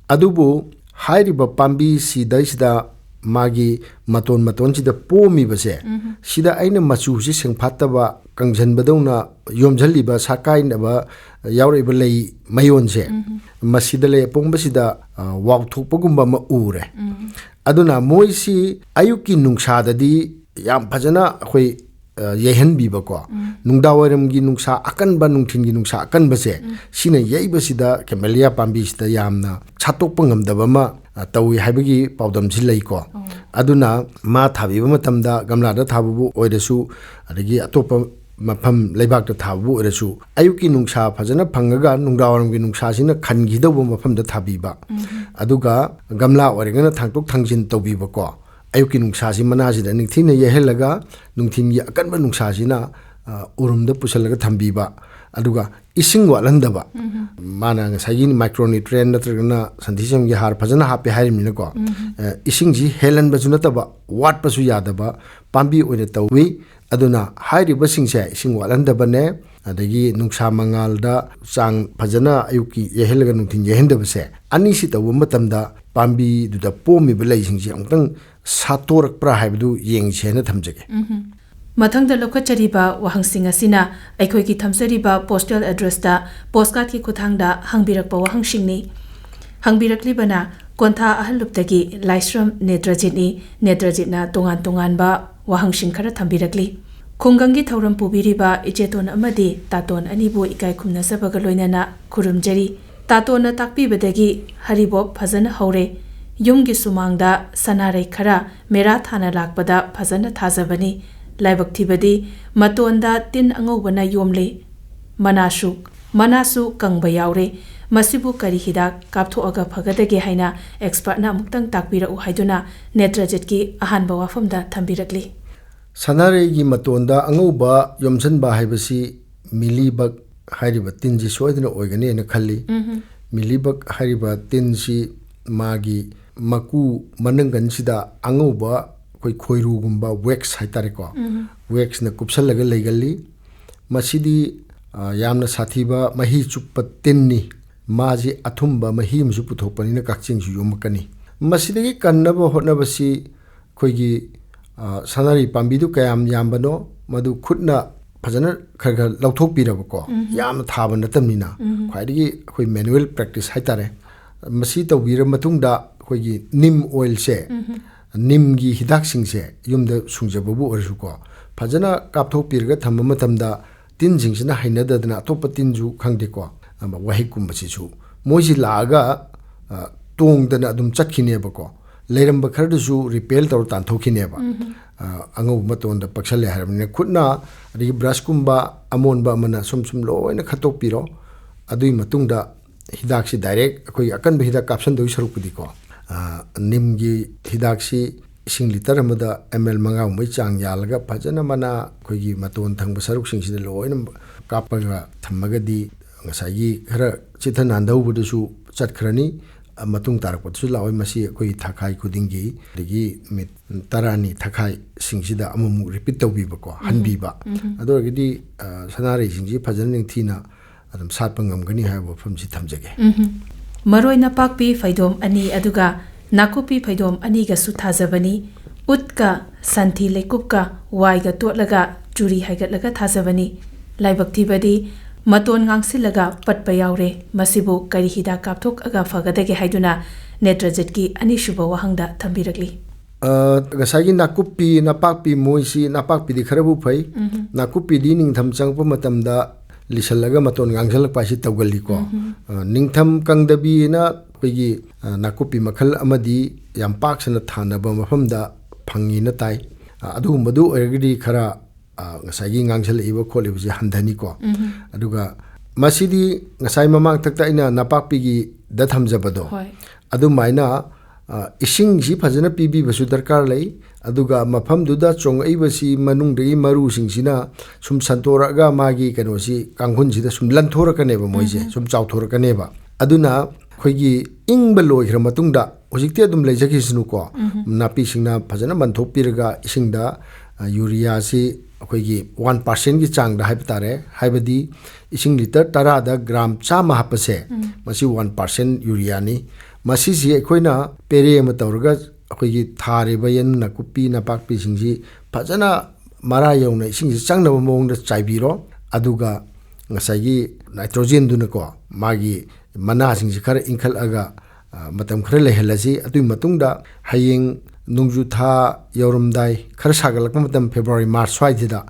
ꯑꯗꯨꯕꯨ ꯍꯥꯏꯔꯤꯕ ꯄꯥꯝꯕꯤ ꯁꯤꯗꯩꯁꯤꯗ ꯃꯥꯒꯤ ꯃꯇꯣꯟ ꯃꯇꯣꯟꯁꯤꯗ ꯄꯣꯝꯃꯤꯕꯁꯦ, ꯁꯤꯗ ꯑꯩꯅ ꯃꯆꯨꯁꯤ ꯁꯦꯡꯐꯥꯠꯇꯕ, ꯀꯪꯁꯟꯕꯗꯧꯅ ꯌꯣꯝꯁꯤꯜꯂꯤꯕ, ꯁꯥꯀꯥꯏꯅꯕ ꯌꯥꯎꯔꯛꯏꯕ ꯂꯩ ꯃꯌꯣꯟꯁꯦ, ꯃꯁꯤꯗ ꯂꯩ ꯑꯄꯣꯝꯕꯁꯤꯗ, ꯑ, ꯋꯥꯎꯊꯣꯛꯄꯒꯨꯝꯕ ꯑꯃ ꯎꯔꯦ꯫ ꯑꯗꯨꯅ ꯃꯣꯏꯁꯤ ꯑꯌꯨꯛꯀꯤ ꯅꯨꯡꯁꯥꯗꯗꯤ ꯌꯥꯝ ꯐꯖꯅ ꯑꯩꯈꯣꯏ, ꯑ, ꯌꯩꯍꯟꯕꯤꯕꯀꯣ꯫ ꯅꯨꯡꯗꯥꯡꯋꯥꯏꯔꯝꯒꯤ ꯅꯨꯡꯁꯥ ꯑꯀꯟꯕ, ꯅꯨꯡꯊꯤꯟꯒꯤ ꯅꯨꯡꯁꯥ ꯑꯀꯟꯕꯁꯦ, ꯁꯤꯅ ꯌꯩꯕꯁꯤꯗ camellia ꯄꯥꯝꯕꯤꯁꯤꯗ ꯌꯥꯝꯅ ꯁꯥꯠꯇꯣꯛꯄ ꯉꯝꯗꯕ ꯑꯃ, ꯑ, ꯇꯧꯏ ꯍꯥꯏꯕꯒꯤ ꯄꯥꯎꯗꯝꯁꯤ ꯂꯩꯀꯣ꯫ ꯑꯗꯨꯅ ꯃꯥ ꯊꯥꯕꯤꯕ ꯃꯇꯝꯗ ꯒꯝꯂꯥꯗ ꯊꯥꯕꯕꯨ ꯑꯣꯏꯔꯁꯨ, ꯑꯗꯒꯤ ꯑꯇꯣꯞꯄ ꯃꯐꯝ ꯂꯩꯕꯥꯛꯇ ꯊꯥꯕꯕꯨ ꯑꯣꯏꯔꯁꯨ, ꯑꯌꯨꯛꯀꯤ ꯅꯨꯡꯁꯥ ꯐꯖꯅ ꯐꯪꯉꯒ ꯅꯨꯡꯗꯥꯡꯋꯥꯏꯔꯝꯒꯤ ꯅꯨꯡꯁꯥꯁꯤꯅ ꯈꯟꯈꯤꯗꯧꯕ ꯃꯐꯝꯗ ꯊꯥꯕꯤꯕ꯫ ꯑꯗꯨꯒ ꯒꯝꯂꯥ ꯑꯣꯏꯔꯒꯅ ꯊꯥꯡꯇꯣꯛ ꯊꯥꯡꯖꯤꯟ ꯇꯧꯕꯤꯕꯀꯣ꯫ ꯑꯌꯨꯛꯀꯤ ꯅꯨꯡꯁꯥꯁꯤ ꯃꯅꯥꯁꯤꯗ ꯅꯤꯡꯊꯤꯅ ꯌꯩꯍꯜꯂꯒ ꯅꯨꯡꯊꯤꯟꯒꯤ ꯑꯀꯟꯕ ꯅꯨꯡꯁꯥꯁꯤꯅ, ꯑ, ꯎꯔꯨꯝꯗ ꯄꯨꯁꯤꯜꯂꯒ ꯊꯝꯕꯤꯕ꯫ ꯑꯗꯨꯒ ꯏꯁꯤꯡ ꯋꯥꯠꯍꯟꯗꯕ꯫ ꯃꯥꯅ ꯉꯁꯥꯏꯒꯤ micronutrient ꯅꯠꯇ꯭ꯔꯒꯅ ꯁꯟꯊꯤ ꯁꯟꯌꯨꯡꯒꯤ ꯍꯥꯔ ꯐꯖꯅ ꯍꯥꯞꯄꯦ ꯍꯥꯏꯔꯤꯕꯅꯤꯅꯀꯣ꯫ ꯑ, ꯏꯁꯤꯡꯁꯤ ꯍꯦꯜꯍꯟꯕꯁꯨ ꯅꯠꯇꯕ, ꯋꯥꯠꯄꯁꯨ ꯌꯥꯗꯕ ꯄꯥꯝꯕꯤ ꯑꯣꯏꯅ ꯇꯧꯏ꯫ ꯑꯗꯨꯅ ꯍꯥꯏꯔꯤꯕꯁꯤꯡꯁꯦ ꯏꯁꯤꯡ ꯋꯥꯠꯍꯟꯗꯕꯅꯦ, ꯑꯗꯒꯤ ꯅꯨꯡꯁꯥ ꯃꯉꯥꯜꯗ ꯆꯥꯡ ꯐꯖꯅ ꯑꯌꯨꯛꯀꯤ ꯌꯩꯍꯜꯂꯒ ꯅꯨꯡꯊꯤꯟ ꯌꯩꯍꯟꯗꯕꯁꯦ, ꯑꯅꯤꯁꯤ ꯇꯧꯕ ꯃꯇꯝꯗ ꯄꯥꯝꯕꯤꯗꯨꯗ ꯄꯣꯝꯃꯤꯕ ꯂꯩꯁꯤꯡꯁꯦ ꯑꯃꯨꯛꯇꯪ ꯁꯥꯠꯇꯣꯔꯛꯄ꯭ꯔꯥ ꯍꯥꯏꯕꯗꯨ ꯌꯦꯡꯁꯦꯅ ꯊꯝꯖꯒꯦ꯫ ꯃꯊꯪꯗ ꯂꯧꯈꯠꯆꯔꯤꯕ ꯋꯥꯍꯪꯁꯤꯡ ꯑꯁꯤꯅ ꯑꯩꯈꯣꯏꯒꯤ ꯊꯝꯖꯔꯤꯕ postal addressꯇ postcardꯀꯤ ꯈꯨꯠꯊꯥꯡꯗ ꯍꯪꯕꯤꯔꯛꯄ ꯋꯥꯍꯪꯁꯤꯡꯅꯤ꯫ ꯍꯪꯕꯤꯔꯛꯂꯤꯕꯅ ꯀꯣꯟꯊꯥ ꯑꯍꯜꯂꯨꯞꯇꯒꯤ ꯂꯥꯏꯁ꯭ꯔꯝ ꯅꯦꯇ꯭ꯔꯖꯤꯠꯅꯤ꯫ ꯅꯦꯇ꯭ꯔꯖꯤꯠꯅ ꯇꯣꯉꯥꯟ ꯇꯣꯉꯥꯟꯕ ꯋꯥꯍꯪꯁꯤꯡ ꯈꯔ ꯊꯝꯕꯤꯔꯛꯂꯤ꯫ ꯈꯨꯡꯒꯪꯒꯤ ꯊꯧꯔꯝ ꯄꯨꯕꯤꯔꯤꯕ ꯏꯆꯦꯇꯣꯟ ꯑꯃꯗꯤ ꯇꯥꯇꯣꯟ ꯑꯅꯤꯕꯨ ꯏꯀꯥꯏ ꯈꯨꯝꯅꯖꯕꯒ ꯂꯣꯏꯅꯅ ꯈꯨꯔꯨꯝꯖꯔꯤ꯫ ꯇꯥꯇꯣꯟꯅ ꯇꯥꯛꯄꯤꯕꯗꯒꯤ ꯍꯔꯤꯕꯣꯞ ꯐꯖꯅ ꯍꯧꯔꯦ꯫ ꯌꯨꯝꯒꯤ ꯁꯨꯃꯥꯡꯗ ꯁꯅꯥꯔꯩ ꯈꯔ ꯃꯦꯔꯥ ꯊꯥꯅ ꯂꯥꯛꯄꯗ ꯐꯖꯅ ꯊꯥꯖꯕꯅꯤ꯫ ꯂꯥꯏꯕꯛ ꯊꯤꯕꯗꯤ ꯃꯇꯣꯟꯗ ꯇꯤꯟ ꯑꯉꯧꯕꯅ ꯌꯣꯝꯂꯦ꯫ ꯃꯅꯥꯁꯨ, ꯃꯅꯥꯁꯨ ꯀꯪꯕ ꯌꯥꯎꯔꯦ꯫ ꯃꯁꯤꯕꯨ ꯀꯔꯤ ꯍꯤꯗꯥꯛ ꯀꯥꯞꯊꯣꯛꯑꯒ ꯐꯒꯗꯒꯦ ꯍꯥꯏꯅ expertꯅ ꯑꯃꯨꯛꯇꯪ ꯇꯥꯛꯄꯤꯔꯛꯎ ꯍꯥꯏꯗꯨꯅ ꯅꯦꯇ꯭ꯔꯖꯤꯠꯀꯤ ꯑꯍꯥꯟꯕ ꯋꯥꯐꯝꯗ ꯊꯝꯕꯤꯔꯛꯂꯤ꯫ ꯁꯅꯥꯔꯩꯒꯤ ꯃꯇꯣꯟꯗ ꯑꯉꯧꯕ ꯌꯣꯝꯁꯤꯟꯕ ꯍꯥꯏꯕꯁꯤ mealybug ꯍꯥꯏꯔꯤꯕ ꯇꯤꯟꯁꯤ ꯁꯣꯏꯗꯅ ꯑꯣꯏꯒꯅꯤ ꯍꯥꯏꯅ ꯈꯜꯂꯤ꯫ Mealybug ꯍꯥꯏꯔꯤꯕ ꯇꯤꯟꯁꯤ ꯃꯥꯒꯤ ꯃꯀꯨ ꯃꯅꯪꯒꯟꯁꯤꯗ ꯑꯉꯧꯕ ꯑꯩꯈꯣꯏ ꯈꯣꯏꯔꯨꯒꯨꯝꯕ wax ꯍꯥꯏꯇꯥꯔꯦꯀꯣ, waxꯅ ꯀꯨꯞꯁꯜꯂꯒ ꯂꯩꯒꯜꯂꯤ꯫ ꯃꯁꯤꯗꯤ, ꯑ, ꯌꯥꯝꯅ ꯁꯥꯊꯤꯕ ꯃꯍꯤ ꯆꯨꯞꯄ ꯇꯤꯟꯅꯤ꯫ ꯃꯥꯁꯤ ꯑꯊꯨꯝꯕ ꯃꯍꯤ ꯑꯃꯁꯨ ꯄꯨꯊꯣꯛꯄꯅꯤꯅ ꯀꯛꯆꯦꯡꯁꯨ ꯌꯣꯝꯃꯛꯀꯅꯤ꯫ ꯃꯁꯤꯗꯒꯤ ꯀꯟꯅꯕ ꯍꯣꯠꯅꯕꯁꯤ ꯑꯩꯈꯣꯏꯒꯤ, ꯑ, ꯁꯅꯥꯔꯩ ꯄꯥꯝꯕꯤꯗꯨ ꯀꯌꯥꯝ ꯌꯥꯝꯕꯅꯣ, ꯃꯗꯨ ꯈꯨꯠꯅ ꯐꯖꯅ ꯈꯔ ꯈꯔ ꯂꯧꯊꯣꯛꯄꯤꯔꯕꯀꯣ, ꯎꯝ꯫ ꯌꯥꯝꯅ ꯊꯥꯕ ꯅꯠꯇꯕꯅꯤꯅ, ꯎꯝ꯫ ꯈ꯭ꯋꯥꯏꯗꯒꯤ ꯑꯩꯈꯣꯏ manual practice ꯍꯥꯏꯇꯥꯔꯦ꯫ ꯃꯁꯤ ꯇꯧꯕꯤꯔ ꯃꯇꯨꯡꯗ ꯑꯩꯈꯣꯏꯒꯤ ꯅꯤꯝ oil ꯁꯦ, ꯎꯝ꯫ ꯅꯤꯝꯒꯤ ꯍꯤꯗꯥꯛꯁꯤꯡꯁꯦ ꯌꯨꯝꯗ ꯁꯨꯡꯖꯕꯕꯨ ꯑꯣꯏꯔꯁꯨꯀꯣ, ꯐꯖꯅ ꯀꯥꯞꯊꯣꯛꯄꯤꯔꯒ ꯊꯝꯕ ꯃꯇꯝꯗ ꯇꯤꯟꯁꯤꯡꯁꯤꯅ ꯍꯩꯅꯗꯗꯅ ꯑꯇꯣꯞꯄ ꯇꯤꯟꯁꯨ ꯈꯪꯗꯦꯀꯣ, ꯑ, ꯋꯥꯍꯤꯛꯀꯨꯝꯕꯁꯤꯁꯨ ꯃꯣꯏꯁꯤ ꯂꯥꯛꯑꯒ, ꯑ, ꯇꯣꯡꯗꯅ ꯑꯗꯨꯝ ꯆꯠꯈꯤꯅꯦꯕꯀꯣ꯫ ꯂꯩꯔꯝꯕ ꯈꯔꯗꯨꯁꯨ repel ꯇꯧꯔ ꯇꯥꯟꯊꯣꯛꯈꯤꯅꯦꯕ꯫ ꯎꯝ꯫ ꯑ, ꯑꯉꯧꯕ ꯃꯇꯣꯟꯗ ꯄꯛꯁꯜꯂꯦ ꯍꯥꯏꯔꯕꯅꯤꯅ ꯈꯨꯠꯅ, ꯑꯗꯒꯤ brush ꯀꯨꯝꯕ ꯑꯃꯣꯟꯕ ꯑꯃꯅ ꯁꯨꯝ ꯁꯨꯝ ꯂꯣꯏꯅ ꯈꯠꯇꯣꯛꯄꯤꯔꯣ꯫ ꯑꯗꯨꯒꯤ ꯃꯇꯨꯡꯗ ꯍꯤꯗꯥꯛꯁꯤ direct ꯑꯩꯈꯣꯏꯒꯤ ꯑꯀꯟꯕ ꯍꯤꯗꯥꯛ ꯀꯥꯞꯁꯟꯗꯣꯏ ꯁꯔꯨꯛꯄꯨꯗꯤꯀꯣ, ꯑ, ꯅꯤꯝꯒꯤ ꯍꯤꯗꯥꯛꯁꯤ ꯏꯁꯤꯡ litre ꯑꯃꯗ ml ꯃꯉꯥꯒꯨꯝꯕꯩ ꯆꯥꯡ ꯌꯥꯜꯂꯒ ꯐꯖꯅ ꯃꯅꯥ ꯑꯩꯈꯣꯏꯒꯤ ꯃꯇꯣꯟ ꯊꯪꯕ ꯁꯔꯨꯛꯁꯤꯡꯁꯤꯗ ꯂꯣꯏꯅ ꯀꯥꯞꯄꯒ ꯊꯝꯃꯒꯗꯤ ꯉꯁꯥꯏꯒꯤ ꯈꯔ ꯆꯤꯠꯊ ꯅꯥꯟꯗꯧꯕꯗꯨꯁꯨ ꯆꯠꯈ꯭ꯔꯅꯤ꯫ ꯑ, ꯃꯇꯨꯡ ꯇꯥꯔꯛꯄꯗꯁꯨ ꯂꯥꯛꯑꯣꯏ꯫ ꯃꯁꯤ ꯑꯩꯈꯣꯏꯒꯤ ꯊꯥꯈꯥꯏ ꯈꯨꯗꯤꯡꯒꯤ, ꯑꯗꯒꯤ ꯅꯨꯃꯤꯠ ꯇꯔꯥꯅꯤ ꯊꯥꯈꯥꯏꯁꯤꯡꯁꯤꯗ ꯑꯃꯨꯛꯃꯨꯛ repeat ꯇꯧꯕꯤꯕꯀꯣ, ꯎꯝ꯫ ꯍꯟꯕꯤꯕ꯫ ꯎꯝ꯫ ꯑꯗꯨ ꯑꯣꯏꯔꯒꯗꯤ, ꯑ, ꯁꯅꯥꯔꯩꯁꯤꯡꯁꯤ ꯐꯖꯅ ꯅꯤꯡꯊꯤꯅ ꯑꯗꯨꯝ ꯁꯥꯠꯄ ꯉꯝꯒꯅꯤ ꯍꯥꯏꯕ ꯋꯥꯐꯝꯁꯤ ꯊꯝꯖꯒꯦ꯫ ꯎꯝꯍꯨꯝ꯫ ꯃꯔꯣꯏ ꯅꯄꯥꯛꯄꯤ ꯐꯩꯗꯣꯝ ꯑꯅꯤ, ꯑꯗꯨꯒ ꯅꯥꯀꯨꯞꯄꯤ ꯐꯩꯗꯣꯝ ꯑꯅꯤꯒꯁꯨ ꯊꯥꯖꯕꯅꯤ꯫ ꯎꯠꯀ, ꯁꯟꯊꯤ ꯂꯩꯀꯨꯞꯀ, ꯋꯥꯏꯒ ꯇꯣꯠꯂꯒ ꯆꯨꯔꯤ ꯍꯥꯏꯒꯠꯂꯒ ꯊꯥꯖꯕꯅꯤ꯫ ꯂꯥꯏꯕꯛ ꯊꯤꯕꯗꯤ ꯃꯇꯣꯟ ꯉꯥꯡꯁꯤꯜꯂꯒ ꯄꯠꯄ ꯌꯥꯎꯔꯦ꯫ ꯃꯁꯤꯕꯨ ꯀꯔꯤ ꯍꯤꯗꯥꯛ ꯀꯥꯞꯊꯣꯛꯑꯒ ꯐꯒꯗꯒꯦ ꯍꯥꯏꯗꯨꯅ ꯅꯦꯇ꯭ꯔꯖꯤꯠꯀꯤ ꯑꯅꯤꯁꯨꯕ ꯋꯥꯍꯪꯗ ꯊꯝꯕꯤꯔꯛꯂꯤ꯫ ꯑ, ꯉꯁꯥꯏꯒꯤ ꯅꯥꯀꯨꯞꯄꯤ, ꯅꯄꯥꯛꯄꯤ ꯃꯣꯏꯁꯤ, ꯅꯄꯥꯛꯄꯤꯗꯤ ꯈꯔꯕꯨ ꯐꯩ꯫ ꯎꯝꯍꯨꯝ꯫ ꯅꯥꯀꯨꯞꯄꯤꯗꯤ ꯅꯤꯡꯊꯝ ꯆꯪꯉꯛꯄ ꯃꯇꯝꯗ ꯂꯤꯁꯜꯂꯒ ꯃꯇꯣꯟ ꯉꯥꯡꯁꯤꯜꯂꯛꯄ ꯍꯥꯏꯁꯤ ꯇꯧꯒꯜꯂꯤꯀꯣ꯫ ꯎꯝꯍꯨꯝ꯫ ꯑ, ꯅꯤꯡꯊꯝ ꯀꯪꯗꯕꯤꯅ ꯑꯩꯈꯣꯏꯒꯤ, ꯑ, ꯅꯥꯀꯨꯞꯄꯤ ꯃꯈꯜ ꯑꯃꯗꯤ ꯌꯥꯝ ꯄꯥꯛ ꯁꯟꯅ ꯊꯥꯅꯕ ꯃꯐꯝꯗ ꯐꯪꯉꯤꯅ ꯇꯥꯏ꯫ ꯑ, ꯑꯗꯨꯒꯨꯝꯕꯗꯨ ꯑꯣꯏꯔꯒꯗꯤ ꯈꯔ, ꯑ, ꯉꯁꯥꯏꯒꯤ ꯉꯥꯡꯁꯤꯜꯂꯛꯏꯕ ꯈꯣꯠꯂꯤꯕꯁꯦ ꯍꯟꯊꯅꯤꯀꯣ꯫ ꯎꯝꯍꯨꯝ꯫ ꯑꯗꯨꯒ ꯃꯁꯤꯗꯤ ꯉꯁꯥꯏ ꯃꯃꯥꯡꯊꯛꯇ ꯑꯩꯅ ꯅꯄꯥꯛꯄꯤꯒꯤꯗ ꯊꯝꯖꯕꯗꯣ, ꯍꯣꯏ꯫ ꯑꯗꯨꯃꯥꯏꯅ, ꯑ, ꯏꯁꯤꯡꯁꯤ ꯐꯖꯅ ꯄꯤꯕꯤꯕꯁꯨ ꯗꯔꯀꯥꯔ ꯂꯩ꯫ ꯑꯗꯨꯒ ꯃꯐꯝꯗꯨꯗ ꯆꯣꯡꯉꯛꯏꯕꯁꯤ ꯃꯅꯨꯡꯗꯒꯤ ꯃꯔꯨꯁꯤꯡꯁꯤꯅ ꯁꯨꯝ ꯁꯟꯇꯣꯔꯛꯑꯒ ꯃꯥꯒꯤ ꯀꯩꯅꯣꯁꯤ, ꯀꯥꯡꯈꯨꯜꯁꯤꯗ ꯁꯨꯝ ꯂꯟꯊꯣꯔꯛꯀꯅꯦꯕ ꯃꯣꯏꯁꯦ, ꯎꯝꯍꯨꯝ꯫ ꯁꯨꯝ ꯆꯥꯎꯊꯣꯔꯛꯀꯅꯦꯕ꯫ ꯑꯗꯨꯅ ꯑꯩꯈꯣꯏꯒꯤ ꯏꯪꯕ ꯂꯣꯏꯈ꯭ꯔ ꯃꯇꯨꯡꯗ, ꯍꯧꯖꯤꯛꯇꯤ ꯑꯗꯨꯝ ꯂꯩꯖꯈꯤꯁꯅꯨꯀꯣ, ꯎꯝꯍꯨꯝ꯫ ꯅꯥꯄꯤꯁꯤꯡꯅ ꯐꯖꯅ ꯃꯟꯊꯣꯛꯄꯤꯔꯒ ꯏꯁꯤꯡꯗ, ꯑ, ꯌꯨꯔꯤꯌꯥꯁꯤ ꯑꯩꯈꯣꯏꯒꯤ one percent ꯀꯤ ꯆꯥꯡꯗ ꯍꯥꯏꯕ ꯇꯥꯔꯦ, ꯍꯥꯏꯕꯗꯤ ꯏꯁꯤꯡ litre ꯇꯔꯥꯗ gram ꯆꯥꯝꯃ ꯍꯥꯞꯄꯁꯦ, ꯎꯝ꯫ ꯃꯁꯤ one percent ꯌꯨꯔꯤꯌꯥꯅꯤ꯫ ꯃꯁꯤꯁꯤ ꯑꯩꯈꯣꯏꯅ ꯄꯦꯔꯦ ꯑꯃ ꯇꯧꯔꯒ ꯑꯩꯈꯣꯏꯒꯤ ꯊꯥꯔꯤꯕ ꯌꯦꯟ ꯅꯥꯀꯨꯞꯄꯤ ꯅꯄꯥꯛꯄꯤꯁꯤꯡꯁꯤ ꯐꯖꯅ ꯃꯔꯥ ꯌꯧꯅ ꯏꯁꯤꯡꯁꯤ ꯆꯪꯅꯕ ꯃꯑꯣꯡꯗ ꯆꯥꯏꯕꯤꯔꯣ꯫ ꯑꯗꯨꯒ ꯉꯁꯥꯏꯒꯤ ꯅꯥꯏꯇ꯭ꯔꯣꯖꯦꯟꯗꯨꯅꯀꯣ, ꯃꯥꯒꯤ ꯃꯅꯥꯁꯤꯡꯁꯤ ꯈꯔ ꯏꯪꯈꯠꯂꯒ, ꯑ, ꯃꯇꯝ ꯈꯔ ꯂꯩꯍꯜꯂꯁꯤ꯫ ꯑꯗꯨꯒꯤ ꯃꯇꯨꯡꯗ ꯍꯌꯦꯡ ꯅꯣꯡꯖꯨ ꯊꯥ ꯌꯧꯔꯝꯗꯥꯏ, ꯈꯔ ꯁꯥꯒꯠꯂꯛꯄ ꯃꯇꯝ, ꯐꯦꯕ꯭ꯔꯨꯋꯥꯔꯤ, ꯃꯥꯔꯆ ꯁ꯭ꯋꯥꯏꯁꯤꯗ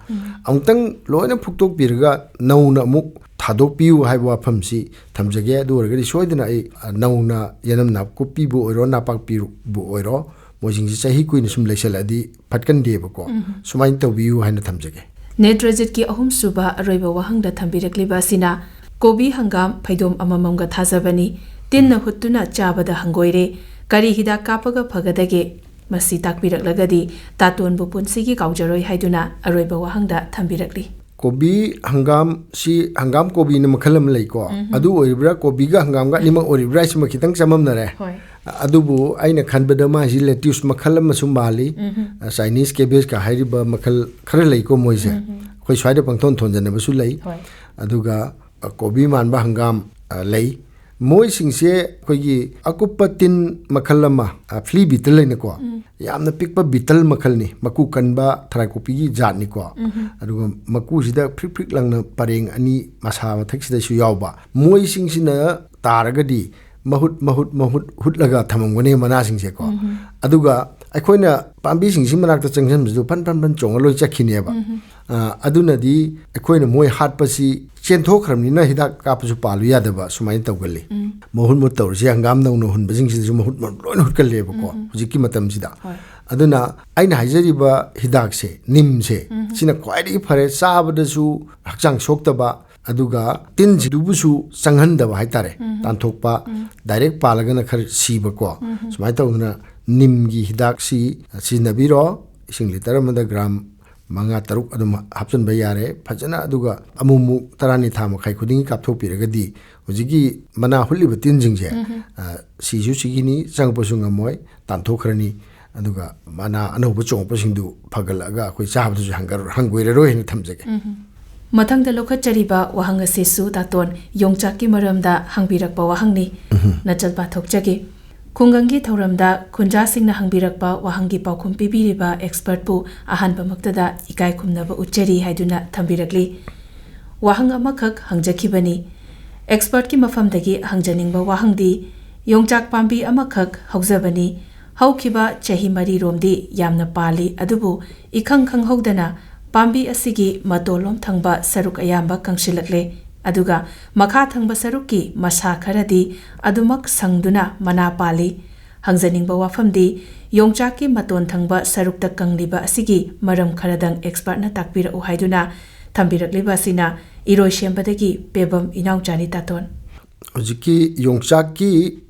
ꯑꯃꯨꯛꯇꯪ ꯂꯣꯏꯅ ꯐꯨꯛꯇꯣꯛꯄꯤꯔꯒ ꯅꯧꯅ ꯑꯃꯨꯛ ꯊꯥꯗꯣꯛꯄꯤꯌꯨ ꯍꯥꯏꯕ ꯋꯥꯐꯝꯁꯤ ꯊꯝꯖꯒꯦ꯫ ꯑꯗꯨ ꯑꯣꯏꯔꯒꯗꯤ ꯁꯣꯏꯗꯅ ꯑꯩ, ꯑ, ꯅꯧꯅ ꯌꯦꯅꯝ ꯅꯥꯀꯨꯞꯄꯤꯕꯨ ꯑꯣꯏꯔꯣ, ꯅꯥꯄꯥꯛꯄꯤꯕꯨ ꯑꯣꯏꯔꯣ, ꯃꯣꯏꯁꯤꯡꯁꯤ ꯆꯍꯤ ꯀꯨꯏꯅ ꯁꯨꯝ ꯂꯩꯁꯜꯂꯛꯑꯗꯤ ꯐꯠꯀꯟꯗꯦꯕꯀꯣ꯫ ꯁꯨꯃꯥꯏꯅ ꯇꯧꯕꯤꯌꯨ ꯍꯥꯏꯅ ꯊꯝꯖꯒꯦ꯫ ꯅꯦꯇ꯭ꯔꯖꯤꯠꯀꯤ ꯑꯍꯨꯝꯁꯨꯕ ꯑꯔꯣꯏꯕ ꯋꯥꯍꯪꯗ ꯊꯝꯕꯤꯔꯛꯂꯤꯕ ꯑꯁꯤꯅ, ꯀꯣꯕꯤ ꯍꯪꯒꯥꯝ ꯐꯩꯗꯣꯝ ꯑꯃꯃꯝꯒ ꯊꯥꯖꯕꯅꯤ꯫ ꯇꯤꯟꯅ ꯍꯨꯠꯇꯨꯅ ꯆꯥꯕꯗ ꯍꯪꯒꯣꯏꯔꯦ꯫ ꯀꯔꯤ ꯍꯤꯗꯥꯛ ꯀꯥꯞꯄꯒ ꯐꯒꯗꯒꯦ? ꯃꯁꯤ ꯇꯥꯛꯄꯤꯔꯛꯂꯒꯗꯤ ꯇꯥꯇꯣꯟꯕꯨ ꯄꯨꯟꯁꯤꯒꯤ ꯀꯥꯎꯖꯔꯣꯏ ꯍꯥꯏꯗꯨꯅ ꯑꯔꯣꯏꯕ ꯋꯥꯍꯪꯗ ꯊꯝꯕꯤꯔꯛꯂꯤ꯫ ꯀꯣꯕꯤ ꯍꯪꯒꯥꯝꯁꯤ, ꯍꯪꯒꯥꯝ ꯀꯣꯕꯤꯅ ꯃꯈꯜ ꯑꯃ ꯂꯩꯀꯣ꯫ ꯑꯗꯨ ꯑꯣꯏꯔꯤꯕ꯭ꯔꯥ, ꯀꯣꯕꯤꯒ ꯍꯪꯒꯥꯝꯒ ꯑꯅꯤꯃꯛ ꯑꯣꯏꯔꯤꯕ꯭ꯔꯥ ꯍꯥꯏꯁꯤꯃ ꯈꯤꯇꯪ ꯆꯃꯝꯅꯔꯦ꯫ ꯍꯣꯏ꯫ ꯑꯗꯨꯕꯨ ꯑꯩꯅ ꯈꯟꯕꯗ ꯃꯥꯁꯤ ꯂꯦꯇ꯭ꯌꯨꯁ ꯃꯈꯜ ꯑꯃꯁꯨ ꯃꯥꯜꯂꯤ꯫ ꯎꯝ꯫ ꯑ, ꯆꯥꯏꯅꯤꯁ ꯀꯦꯕꯦꯖꯀ ꯍꯥꯏꯔꯤꯕ ꯃꯈꯜ ꯈꯔ ꯂꯩꯀꯣ ꯃꯣꯏꯁꯦ꯫ ꯎꯝ꯫ ꯑꯩꯈꯣꯏ ꯁ꯭ꯋꯥꯏꯗ ꯄꯪꯊꯣꯟ ꯊꯣꯟꯖꯟꯅꯕꯁꯨ ꯂꯩ꯫ ꯍꯣꯏ꯫ ꯑꯗꯨꯒ, ꯑ, ꯀꯣꯕꯤ ꯃꯥꯟꯕ ꯍꯪꯒꯥꯝ, ꯑ, ꯂꯩ꯫ ꯃꯣꯏꯁꯤꯡꯁꯦ ꯑꯩꯈꯣꯏꯒꯤ ꯑꯀꯨꯞꯄ ꯇꯤꯟ ꯃꯈꯜ ꯑꯃ, ꯑ, flea beetle ꯍꯥꯏꯅꯀꯣ, ꯎꯝ꯫ ꯌꯥꯝꯅ ꯄꯤꯛꯄ beetle ꯃꯈꯜꯅꯤ, ꯃꯀꯨ ꯀꯟꯕ ꯊꯔꯥꯏ ꯀꯣꯛꯄꯤꯒꯤ ꯖꯥꯠꯅꯤꯀꯣ꯫ ꯎꯝ꯫ ꯑꯗꯨꯒ ꯃꯀꯨꯁꯤꯗ ꯐ꯭ꯔꯤꯛ ꯐ꯭ꯔꯤꯛ ꯂꯪꯅ ꯄꯔꯦꯡ ꯑꯅꯤ ꯃꯁꯥ ꯃꯊꯛꯁꯤꯗꯁꯨ ꯌꯥꯎꯕ꯫ ꯃꯣꯏꯁꯤꯡꯁꯤꯅ ꯇꯥꯔꯒꯗꯤ ꯃꯍꯨꯠ, ꯃꯍꯨꯠ, ꯃꯍꯨꯠ ꯍꯨꯠꯂꯒ ꯊꯝꯃꯝꯒꯅꯤ ꯃꯅꯥꯁꯤꯡꯁꯦꯀꯣ꯫ ꯎꯝ꯫ ꯑꯗꯨꯒ ꯑꯩꯈꯣꯏꯅ ꯄꯥꯝꯕꯤꯁꯤꯡꯁꯤ ꯃꯅꯥꯛꯇ ꯆꯪꯁꯤꯟꯕꯁꯤꯁꯨ ꯐꯟ, ꯐꯟ, ꯐꯟ ꯆꯣꯡꯉ ꯂꯣꯏ ꯆꯠꯈꯤꯅꯦꯕ꯫ ꯎꯝ꯫ ꯑ, ꯑꯗꯨꯅꯗꯤ ꯑꯩꯈꯣꯏꯅ ꯃꯣꯏ ꯍꯥꯠꯄꯁꯤ ꯆꯦꯟꯊꯣꯛꯈ꯭ꯔꯕꯅꯤꯅ ꯍꯤꯗꯥꯛ ꯀꯥꯞꯄꯁꯨ ꯄꯥꯜꯂꯨ ꯌꯥꯗꯕ, ꯁꯨꯃꯥꯏꯅ ꯇꯧꯒꯜꯂꯤ꯫ ꯎꯝ꯫ ꯃꯍꯨꯠ, ꯃꯍꯨꯠ ꯇꯧꯔꯤꯁꯦ ꯍꯪꯒꯥꯝ ꯅꯧꯅ ꯍꯨꯟꯕꯁꯤꯡꯁꯤꯗꯁꯨ ꯃꯍꯨꯠ, ꯃꯍꯨꯠ ꯂꯣꯏꯅ ꯍꯨꯠꯀꯜꯂꯦꯕꯀꯣ, ꯎꯝ, ꯎꯝ꯫ ꯍꯧꯖꯤꯛꯀꯤ ꯃꯇꯝꯁꯤꯗ꯫ ꯍꯣꯏ꯫ ꯑꯗꯨꯅ ꯑꯩꯅ ꯍꯥꯏꯖꯔꯤꯕ ꯍꯤꯗꯥꯛꯁꯦ, ꯅꯤꯝꯁꯦ, ꯎꯝ꯫ ꯁꯤꯅ ꯈ꯭ꯋꯥꯏꯗꯒꯤ ꯐꯔꯦ, ꯆꯥꯕꯗꯁꯨ ꯍꯛꯆꯥꯡ ꯁꯣꯛꯇꯕ, ꯑꯗꯨꯒ ꯇꯤꯟꯁꯤꯗꯨꯕꯨꯁꯨ ꯆꯪꯍꯟꯗꯕ ꯍꯥꯏꯇꯥꯔꯦ, ꯎꯝ꯫ ꯇꯥꯟꯊꯣꯛꯄ, ꯎꯝ꯫ Direct ꯄꯥꯜꯂꯒꯅ ꯈꯔ ꯁꯤꯕꯀꯣ꯫ ꯎꯝ꯫ ꯁꯨꯃꯥꯏꯅ ꯇꯧꯗꯅ ꯅꯤꯝꯒꯤ ꯍꯤꯗꯥꯛꯁꯤ ꯁꯤꯖꯤꯟꯅꯕꯤꯔꯣ꯫ ꯏꯁꯤꯡ ꯂꯤꯇꯔ ꯑꯃꯗ ꯒ꯭ꯔꯥꯝ ꯃꯉꯥ, ꯇꯔꯨꯛ ꯑꯗꯨꯝ ꯍꯥꯞꯆꯤꯟꯕ ꯌꯥꯔꯦ꯫ ꯐꯖꯅ ꯑꯗꯨꯒ ꯑꯃꯨꯛ ꯑꯃꯨꯛ ꯇꯔꯥꯅꯤ ꯊꯥ ꯃꯈꯥꯏ ꯈꯨꯗꯤꯡꯒꯤ ꯀꯥꯞꯊꯣꯛꯄꯤꯔꯒꯗꯤ ꯍꯧꯖꯤꯛꯀꯤ ꯃꯅꯥ ꯍꯨꯠꯂꯤꯕ ꯇꯤꯟꯁꯤꯡꯁꯦ, ꯎꯝ꯫ ꯑ, ꯁꯤꯁꯨ ꯁꯤꯈꯤꯅꯤ, ꯆꯪꯉꯛꯄꯁꯨ ꯉꯝꯃꯣꯏ, ꯇꯥꯟꯊꯣꯛꯈ꯭ꯔꯅꯤ꯫ ꯑꯗꯨꯒ ꯃꯅꯥ ꯑꯅꯧꯕ ꯆꯣꯡꯉꯛꯄꯁꯤꯡꯗꯨ ꯐꯒꯠꯂꯛꯑꯒ ꯑꯩꯈꯣꯏ ꯆꯥꯕꯗꯁꯨ ꯍꯪꯒꯔ-, ꯍꯪꯒꯣꯏꯔꯔꯣꯏ ꯍꯥꯏꯅ ꯊꯝꯖꯒꯦ꯫ ꯎꯝ꯫ ꯃꯊꯪꯗ ꯂꯧꯈꯠꯆꯔꯤꯕ ꯋꯥꯍꯪ ꯑꯁꯤꯁꯨ ꯇꯥꯇꯣꯟ ꯌꯣꯡꯆꯥꯛꯀꯤ ꯃꯔꯝꯗ ꯍꯪꯕꯤꯔꯛꯄ ꯋꯥꯍꯪꯅꯤ꯫ ꯅꯆꯜ ꯄꯥꯊꯣꯛꯆꯒꯦ꯫ ꯈꯨꯡꯒꯪꯒꯤ ꯊꯧꯔꯝꯗ ꯈꯨꯟꯖꯥꯁꯤꯡꯅ ꯍꯪꯕꯤꯔꯛꯄ ꯋꯥꯍꯪꯒꯤ ꯄꯥꯎꯈꯨꯝ ꯄꯤꯕꯤꯔꯤꯕ expertꯄꯨ ꯑꯍꯥꯟꯕꯃꯛꯇꯗ ꯏꯀꯥꯏ ꯈꯨꯝꯅꯕ ꯎꯠꯆꯔꯤ ꯍꯥꯏꯗꯨꯅ ꯊꯝꯕꯤꯔꯛꯂꯤ꯫ ꯋꯥꯍꯪ ꯑꯃꯈꯛ ꯍꯪꯖꯈꯤꯕꯅꯤ꯫ Expertꯀꯤ ꯃꯐꯝꯗꯒꯤ ꯍꯪꯖꯅꯤꯡꯕ ꯋꯥꯍꯪꯗꯤ, ꯌꯣꯡꯆꯥꯛ ꯄꯥꯝꯕꯤ ꯑꯃꯈꯛ ꯍꯧꯖꯕꯅꯤ꯫ ꯍꯧꯈꯤꯕ ꯆꯍꯤ ꯃꯔꯤꯔꯣꯝꯗꯤ ꯌꯥꯝꯅ ꯄꯥꯜꯂꯤ, ꯑꯗꯨꯕꯨ ꯏꯈꯪ ꯈꯪꯍꯧꯗꯅ ꯄꯥꯝꯕꯤ ꯑꯁꯤꯒꯤ ꯃꯇꯣꯜꯂꯣꯝ ꯊꯪꯕ ꯁꯔꯨꯛ ꯑꯌꯥꯝꯕ ꯀꯪꯁꯤꯜꯂꯛꯂꯦ, ꯑꯗꯨꯒ ꯃꯈꯥ ꯊꯪꯕ ꯁꯔꯨꯛꯀꯤ ꯃꯁꯥ ꯈꯔꯗꯤ ꯑꯗꯨꯃꯛ ꯁꯪꯗꯨꯅ ꯃꯅꯥ ꯄꯥꯜꯂꯤ꯫ ꯍꯪꯖꯅꯤꯡꯕ ꯋꯥꯐꯝꯗꯤ, ꯌꯣꯡꯆꯥꯛꯀꯤ ꯃꯇꯣꯟ ꯊꯪꯕ ꯁꯔꯨꯛꯇ ꯀꯪꯂꯤꯕ ꯑꯁꯤꯒꯤ ꯃꯔꯝ ꯈꯔꯗꯪ expertꯅ ꯇꯥꯛꯄꯤꯔꯛꯎ ꯍꯥꯏꯗꯨꯅ ꯊꯝꯕꯤꯔꯛꯂꯤꯕ ꯑꯁꯤꯅ ꯏꯔꯣꯏꯁꯦꯝꯕꯗꯒꯤ ꯄꯦꯕꯝ ꯏꯅꯥꯎꯆꯥꯅꯤ ꯇꯥꯇꯣꯟ꯫ ꯍꯧꯖꯤꯛꯀꯤ ꯌꯣꯡꯆꯥꯛꯀꯤ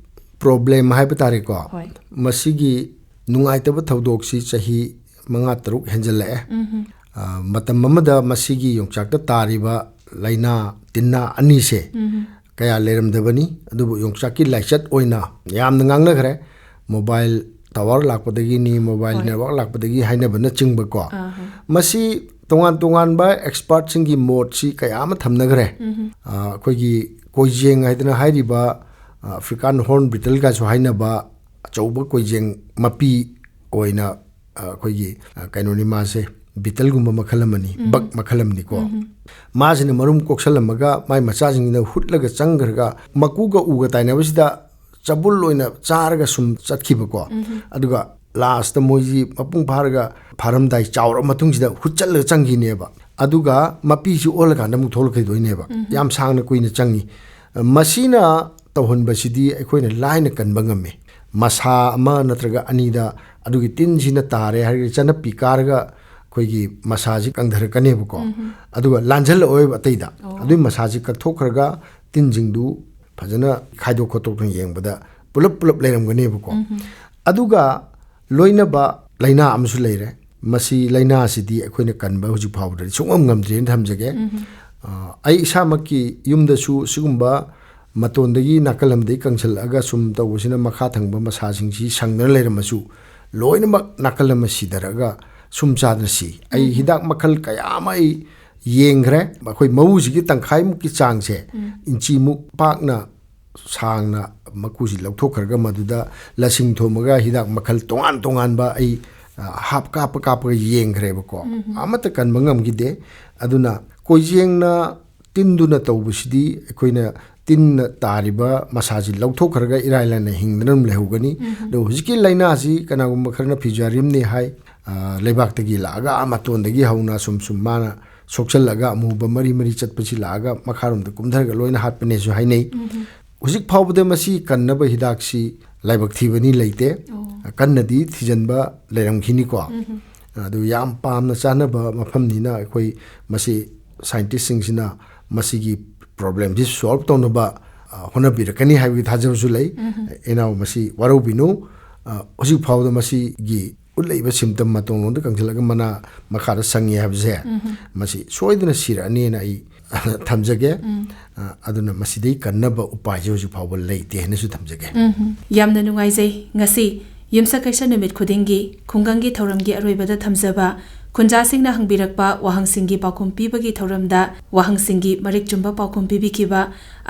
problem ꯍꯥꯏꯕ ꯇꯥꯔꯦꯀꯣ꯫ ꯍꯣꯏ꯫ ꯃꯁꯤꯒꯤ ꯅꯨꯡꯉꯥꯏꯇꯕ ꯊꯧꯗꯣꯛꯁꯤ ꯆꯍꯤ ꯃꯉꯥ ꯇꯔꯨꯛ ꯍꯦꯟꯖꯜꯂꯛꯑꯦ꯫ ꯎꯝꯍꯨꯝ꯫ ꯑ, ꯃꯇꯝ ꯑꯃꯗ ꯃꯁꯤꯒꯤ ꯌꯣꯡꯆꯥꯛꯇ ꯇꯥꯔꯤꯕ ꯂꯥꯏꯅꯥ ꯇꯤꯟꯅꯥ ꯑꯅꯤꯁꯦ ꯎꯝꯍꯨꯝ꯫ ꯀꯌꯥ ꯂꯩꯔꯝꯗꯕꯅꯤ, ꯑꯗꯨꯕꯨ ꯌꯣꯡꯆꯥꯛꯀꯤ ꯂꯥꯏꯆꯠ ꯑꯣꯏꯅ ꯌꯥꯝꯅ ꯉꯥꯡꯅꯈ꯭ꯔꯦ꯫ Mobile tower ꯂꯥꯛꯄꯗꯒꯤꯅꯤ, mobile ꯍꯣꯏ꯫ Network ꯂꯥꯛꯄꯗꯒꯤ ꯍꯥꯏꯅꯕꯅꯆꯤꯡꯕꯀꯣ꯫ ꯑꯥ, ꯍꯣꯏ꯫ ꯃꯁꯤ ꯇꯣꯉꯥꯟ ꯇꯣꯉꯥꯟꯕ expertꯁꯤꯡꯒꯤ ꯃꯣꯠꯁꯤ ꯀꯌꯥ ꯑꯃ ꯊꯝꯅꯈ꯭ꯔꯦ꯫ ꯎꯝꯍꯨꯝ꯫ ꯑ, ꯑꯩꯈꯣꯏꯒꯤ ꯀꯣꯏꯖꯦꯡ ꯍꯥꯏꯗꯅ ꯍꯥꯏꯔꯤꯕ, ꯑ, African horn beetleꯒꯁꯨ ꯍꯥꯏꯅꯕ ꯑꯆꯧꯕ ꯀꯣꯏꯖꯦꯡ ꯃꯄꯤ ꯑꯣꯏꯅ, ꯑ, ꯑꯩꯈꯣꯏꯒꯤ, ꯑ, ꯀꯩꯅꯣꯅꯤ ꯃꯥꯁꯦ, beetleꯒꯨꯝꯕ ꯃꯈꯜ ꯑꯃꯅꯤ, ꯎꯝ꯫ Bug ꯃꯈꯜ ꯑꯃꯅꯤꯀꯣ꯫ ꯎꯝ꯫ ꯃꯥꯁꯤꯅ ꯃꯔꯨꯝ ꯀꯣꯛꯁꯜꯂꯝꯃꯒ ꯃꯥꯏ ꯃꯆꯥꯁꯤꯡꯁꯤꯅ ꯍꯨꯠꯂꯒ ꯆꯪꯈ꯭ꯔꯒ ꯃꯀꯨꯒ ꯎꯒ ꯇꯥꯏꯅꯕꯁꯤꯗ ꯆꯕꯨꯜ ꯑꯣꯏꯅ ꯆꯥꯔꯒ ꯁꯨꯝ ꯆꯠꯈꯤꯕꯀꯣ꯫ ꯎꯝ꯫ ꯑꯗꯨꯒ lastꯇ ꯃꯣꯏꯁꯤ ꯃꯄꯨꯡ ꯐꯥꯔꯒ ꯐꯥꯔꯝꯗꯥꯏ ꯆꯥꯎꯔꯕ ꯃꯇꯨꯡꯁꯤꯗ ꯍꯨꯠꯆꯜꯂꯒ ꯆꯪꯈꯤꯅꯦꯕ꯫ ꯑꯗꯨꯒ ꯃꯄꯤꯁꯤ ꯑꯣꯜꯂꯀꯥꯟꯗ ꯑꯃꯨꯛ ꯊꯣꯛꯂꯛꯈꯤꯗꯣꯏꯅꯦꯕ꯫ ꯎꯝ꯫ ꯌꯥꯝ ꯁꯥꯡꯅ ꯀꯨꯏꯅ ꯆꯪꯉꯤ꯫ ꯃꯁꯤꯅ ꯇꯧꯍꯟꯕꯁꯤꯗꯤ ꯑꯩꯈꯣꯏꯅ ꯂꯥꯏꯅ ꯀꯟꯕ ꯉꯝꯃꯤ꯫ ꯃꯁꯥ ꯑꯃ ꯅꯠꯇ꯭ꯔꯒ ꯑꯅꯤꯗ ꯑꯗꯨꯒꯤ ꯇꯤꯟꯁꯤꯅ ꯇꯥꯔꯦ ꯍꯥꯏꯔꯒ ꯆꯅꯞꯄꯤ ꯀꯥꯔꯒ ꯑꯩꯈꯣꯏꯒꯤ ꯃꯁꯥꯁꯤ ꯀꯪꯊꯔꯛꯀꯅꯦꯕꯀꯣ꯫ ꯎꯝ꯫ ꯑꯗꯨꯒ ꯂꯥꯟꯖꯜꯂꯛꯑꯣꯏꯕ ꯑꯇꯩꯗ꯫ ꯑꯣ꯫ ꯑꯗꯨꯒꯤ ꯃꯁꯥꯁꯤ ꯀꯛꯊꯣꯛꯈ꯭ꯔꯒ ꯇꯤꯟꯁꯤꯡꯗꯨ ꯐꯖꯅ ꯈꯥꯏꯗꯣꯛ ꯈꯣꯠꯇꯣꯛꯇꯅ ꯌꯦꯡꯕꯗ ꯄꯨꯂꯞ ꯄꯨꯂꯞ ꯂꯩꯔꯝꯒꯅꯦꯕꯀꯣ꯫ ꯎꯝ꯫ ꯑꯗꯨꯒ ꯂꯣꯏꯅꯕ ꯂꯥꯏꯅꯥ ꯑꯃꯁꯨ ꯂꯩꯔꯦ꯫ ꯃꯁꯤ ꯂꯥꯏꯅꯥꯁꯤꯗꯤ ꯑꯩꯈꯣꯏꯅ ꯀꯟꯕ ꯍꯧꯖꯤꯛ ꯐꯥꯎꯕꯗꯗꯤ ꯁꯨꯡꯉꯝ ꯉꯝꯗ꯭ꯔꯦꯅ ꯊꯝꯖꯒꯦ꯫ ꯎꯝ꯫ ꯑ, ꯑꯩ ꯏꯁꯥꯃꯛꯀꯤ ꯌꯨꯝꯗꯁꯨ ꯁꯤꯒꯨꯝꯕ ꯃꯇꯣꯟꯗꯒꯤ ꯅꯥꯀꯜ ꯑꯃꯗꯒꯤ ꯀꯪꯁꯜꯂꯛꯑꯒ ꯁꯨꯝ ꯇꯧꯕꯁꯤꯅ ꯃꯈꯥ ꯊꯪꯕ ꯃꯁꯥꯁꯤꯡꯁꯤ ꯁꯪꯗꯅ ꯂꯩꯔꯝꯃꯁꯨ ꯂꯣꯏꯅꯃꯛ ꯅꯥꯀꯜ ꯑꯃ ꯁꯤꯊꯔꯛꯑꯒ ꯁꯨꯝ ꯆꯥꯗꯅ ꯁꯤ꯫ ꯑꯩ ꯎꯝ꯫ ꯍꯤꯗꯥꯛ ꯃꯈꯜ ꯀꯌꯥ ꯑꯃ ꯑꯩ ꯌꯦꯡꯈ꯭ꯔꯦ꯫ ꯑꯩꯈꯣꯏ ꯃꯎꯁꯤꯒꯤ ꯇꯪꯈꯥꯏꯃꯨꯛꯀꯤ ꯆꯥꯡꯁꯦ ꯏꯟꯆꯤꯃꯨꯛ ꯄꯥꯛꯅ ꯁꯥꯡꯅ ꯃꯀꯨꯁꯤ ꯂꯧꯊꯣꯛꯈ꯭ꯔꯒ, ꯃꯗꯨꯗ ꯂꯁꯤꯡ ꯊꯣꯝꯃꯒ ꯍꯤꯗꯥꯛ ꯃꯈꯜ ꯇꯣꯉꯥꯟ ꯇꯣꯉꯥꯟꯕ ꯑꯩ, ꯑ, ꯍꯥꯞ ꯀꯥꯞꯄ ꯀꯥꯞꯄꯒ ꯌꯦꯡꯈ꯭ꯔꯦꯕꯀꯣ꯫ ꯑꯃꯠꯇ ꯀꯟꯕ ꯉꯝꯈꯤꯗꯦ꯫ ꯑꯗꯨꯅ ꯀꯣꯏꯖꯦꯡꯅ ꯇꯤꯟꯗꯨꯅ ꯇꯧꯕꯁꯤꯗꯤ ꯑꯩꯈꯣꯏꯅ ꯇꯤꯟꯅ ꯇꯥꯔꯤꯕ ꯃꯁꯥꯁꯤ ꯂꯧꯊꯣꯛꯈ꯭ꯔꯒ ꯏꯔꯥꯏ ꯂꯥꯏꯅ ꯍꯤꯡꯗꯅ ꯑꯗꯨꯝ ꯂꯩꯍꯧꯒꯅꯤ꯫ ꯑꯗꯣ ꯍꯧꯖꯤꯛꯀꯤ ꯂꯥꯏꯅꯥꯁꯤ ꯀꯅꯥꯒꯨꯝꯕ ꯈꯔꯅ ꯐꯤꯖꯥꯔꯤꯌꯝꯅꯤ ꯍꯥꯏ, ꯑ, ꯂꯩꯕꯥꯛꯇꯒꯤ ꯂꯥꯛꯑꯒ ꯑꯥ ꯃꯇꯣꯟꯗꯒꯤ ꯍꯧꯅ ꯁꯨꯝ ꯁꯨꯝ ꯃꯥꯅ ꯁꯣꯛꯆꯜꯂꯒ ꯑꯃꯨꯕ ꯃꯔꯤ ꯃꯔꯤ ꯆꯠꯄꯁꯤ ꯂꯥꯛꯑꯒ ꯃꯈꯥꯔꯣꯝꯗ ꯀꯨꯝꯊꯔꯒ ꯂꯣꯏꯅ ꯍꯥꯠꯄꯅꯦꯁꯨ ꯍꯥꯏꯅꯩ꯫ ꯍꯧꯖꯤꯛ ꯐꯥꯎꯕꯗ ꯃꯁꯤ ꯀꯟꯅꯕ ꯍꯤꯗꯥꯛꯁꯤ ꯂꯥꯏꯕꯛ ꯊꯤꯕꯅꯤ ꯂꯩꯇꯦ꯫ ꯀꯟꯅꯗꯤ ꯊꯤꯖꯤꯟꯕ ꯂꯩꯔꯝꯈꯤꯅꯤꯀꯣ꯫ ꯑꯗꯨ ꯌꯥꯝ ꯄꯥꯝꯅ ꯆꯥꯅꯕ ꯃꯐꯝꯅꯤꯅ ꯑꯩꯈꯣꯏ ꯃꯁꯤ ꯁꯥꯏꯟꯇꯤꯁꯁꯤꯡꯁꯤꯅ ꯃꯁꯤꯒꯤ ꯄ꯭ꯔꯣꯕ꯭ꯂꯦꯝꯁꯤ ꯁꯣꯜꯕ ꯇꯧꯅꯕ, ꯑ, ꯍꯣꯠꯅꯕꯤꯔꯛꯀꯅꯤ ꯍꯥꯏꯕꯒꯤ ꯊꯥꯖꯕꯁꯨ ꯂꯩ꯫ ꯏꯅꯥꯎ ꯃꯁꯤ ꯋꯥꯔꯧꯕꯤꯅꯨ꯫ ꯑ, ꯍꯧꯖꯤꯛ ꯐꯥꯎꯕꯗ ꯃꯁꯤꯒꯤ ꯎꯠꯂꯛꯏꯕ ꯁꯤꯝꯇꯝ ꯃꯇꯣꯟꯂꯣꯝꯗ ꯀꯪꯁꯤꯜꯂꯒ ꯃꯅꯥ ꯃꯈꯥꯗ ꯁꯪꯉꯤ ꯍꯥꯏꯕꯁꯦ, ꯃꯁꯤ ꯁꯣꯏꯗꯅ ꯁꯤꯔꯛꯑꯅꯤꯅ ꯑꯩ ꯊꯝꯖꯒꯦ꯫ ꯑ, ꯑꯗꯨꯅ ꯃꯁꯤꯗꯩ ꯀꯟꯅꯕ ꯎꯄꯥꯏꯁꯦ ꯍꯧꯖꯤꯛ ꯐꯥꯎꯕ ꯂꯩꯇꯦ ꯍꯥꯏꯅꯁꯨ ꯊꯝꯖꯒꯦ꯫ ꯎꯝ, ꯌꯥꯝꯅ ꯅꯨꯡꯉꯥꯏꯖꯩ꯫ ꯉꯁꯤ ꯌꯨꯝꯁꯀꯩꯁ ꯅꯨꯃꯤꯠ ꯈꯨꯗꯤꯡꯒꯤ ꯈꯨꯡꯒꯪꯒꯤ ꯊꯧꯔꯝꯒꯤ ꯑꯔꯣꯏꯕꯗ ꯊꯝꯖꯕ ꯈꯨꯟꯖꯥꯁꯤꯡꯅ ꯍꯪꯕꯤꯔꯛꯄ ꯋꯥꯍꯪꯁꯤꯡꯒꯤ ꯄꯥꯎꯈꯨꯝ ꯄꯤꯕꯒꯤ ꯊꯧꯔꯝꯗ ꯋꯥꯍꯪꯁꯤꯡꯒꯤ ꯃꯔꯤꯛ ꯆꯨꯝꯕ ꯄꯥꯎꯈꯨꯝ ꯄꯤꯕꯤꯈꯤꯕ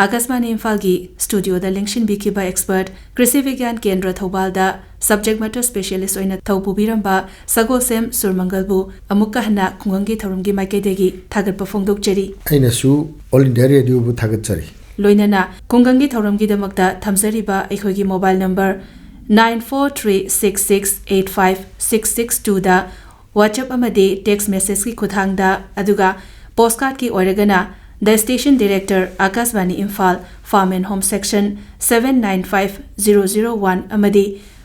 ꯑꯥꯀꯥꯁꯕꯥꯅꯤ ꯏꯝꯐꯥꯜꯒꯤ ꯁ꯭ꯇꯨꯗꯤꯑꯣꯗ ꯂꯦꯡꯁꯤꯟꯕꯤꯈꯤꯕ ꯑꯦꯛꯁꯄꯔꯠ ꯀ꯭ꯔꯤꯁꯤ ꯕꯤꯒ꯭ꯌꯥꯟ ꯀꯦꯟꯗ꯭ꯔ ꯊꯧꯕꯥꯜꯗ subject matter specialist ꯑꯣꯏꯅ ꯊꯧ ꯄꯨꯕꯤꯔꯝꯕ ꯁꯒꯣꯜꯁꯦꯝ ꯁꯨꯔꯃꯪꯒꯜꯕꯨ ꯑꯃꯨꯛꯀ ꯍꯟꯅ ꯈꯨꯡꯒꯪꯒꯤ ꯊꯧꯔꯝꯒꯤ ꯃꯥꯏꯀꯩꯗꯒꯤ ꯊꯥꯒꯠꯄ ꯐꯣꯡꯗꯣꯛꯆꯔꯤ꯫ ꯑꯩꯅꯁꯨ All India Radioꯕꯨ ꯊꯥꯒꯠꯆꯔꯤ꯫ ꯂꯣꯏꯅꯅ ꯈꯨꯡꯒꯪꯒꯤ ꯊꯧꯔꯝꯒꯤꯗꯃꯛꯇ ꯊꯝꯖꯔꯤꯕ ꯑꯩꯈꯣꯏꯒꯤ mobile number nine four three six six eight five six six twoꯗ WhatsApp ꯑꯃꯗꯤ text messageꯀꯤ ꯈꯨꯠꯊꯥꯡꯗ, ꯑꯗꯨꯒ postcardꯀꯤ ꯑꯣꯏꯔꯒꯅ The Station Director, Akashvani Imphal, Farm and Home Section, seven nine five zero zero one ꯑꯃꯗꯤ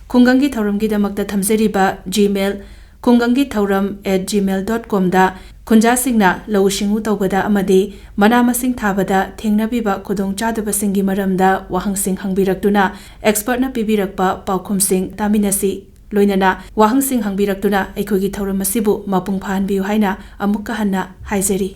ꯈꯨꯡꯒꯪꯒꯤ ꯊꯧꯔꯝꯒꯤꯗꯃꯛꯇ ꯊꯝꯖꯔꯤꯕ Gmail, ꯈꯨꯡꯒꯪꯒꯤ ꯊꯧꯔꯝ at gmail dot comꯗ ꯈꯨꯟꯖꯥꯁꯤꯡꯅ ꯂꯧꯎ ꯁꯤꯡꯎ ꯇꯧꯕꯗ ꯑꯃꯗꯤ ꯃꯅꯥ ꯃꯁꯤꯡ ꯊꯥꯕꯗ ꯊꯦꯡꯅꯕꯤꯕ ꯈꯨꯗꯣꯡꯆꯥꯗꯕꯁꯤꯡꯒꯤ ꯃꯔꯝꯗ ꯋꯥꯍꯪꯁꯤꯡ ꯍꯪꯕꯤꯔꯛꯇꯨꯅ expertꯅ ꯄꯤꯕꯤꯔꯛꯄ ꯄꯥꯎꯈꯨꯝꯁꯤꯡ ꯇꯥꯃꯤꯟꯅꯁꯤ꯫ ꯂꯣꯏꯅꯅ ꯋꯥꯍꯪꯁꯤꯡ ꯍꯪꯕꯤꯔꯛꯇꯨꯅ ꯑꯩꯈꯣꯏꯒꯤ ꯊꯧꯔꯝ ꯑꯁꯤꯕꯨ ꯃꯄꯨꯡ ꯐꯥꯍꯟꯕꯤꯌꯨ ꯍꯥꯏꯅ ꯑꯃꯨꯛꯀ ꯍꯟꯅ ꯍꯥꯏꯖꯔꯤ꯫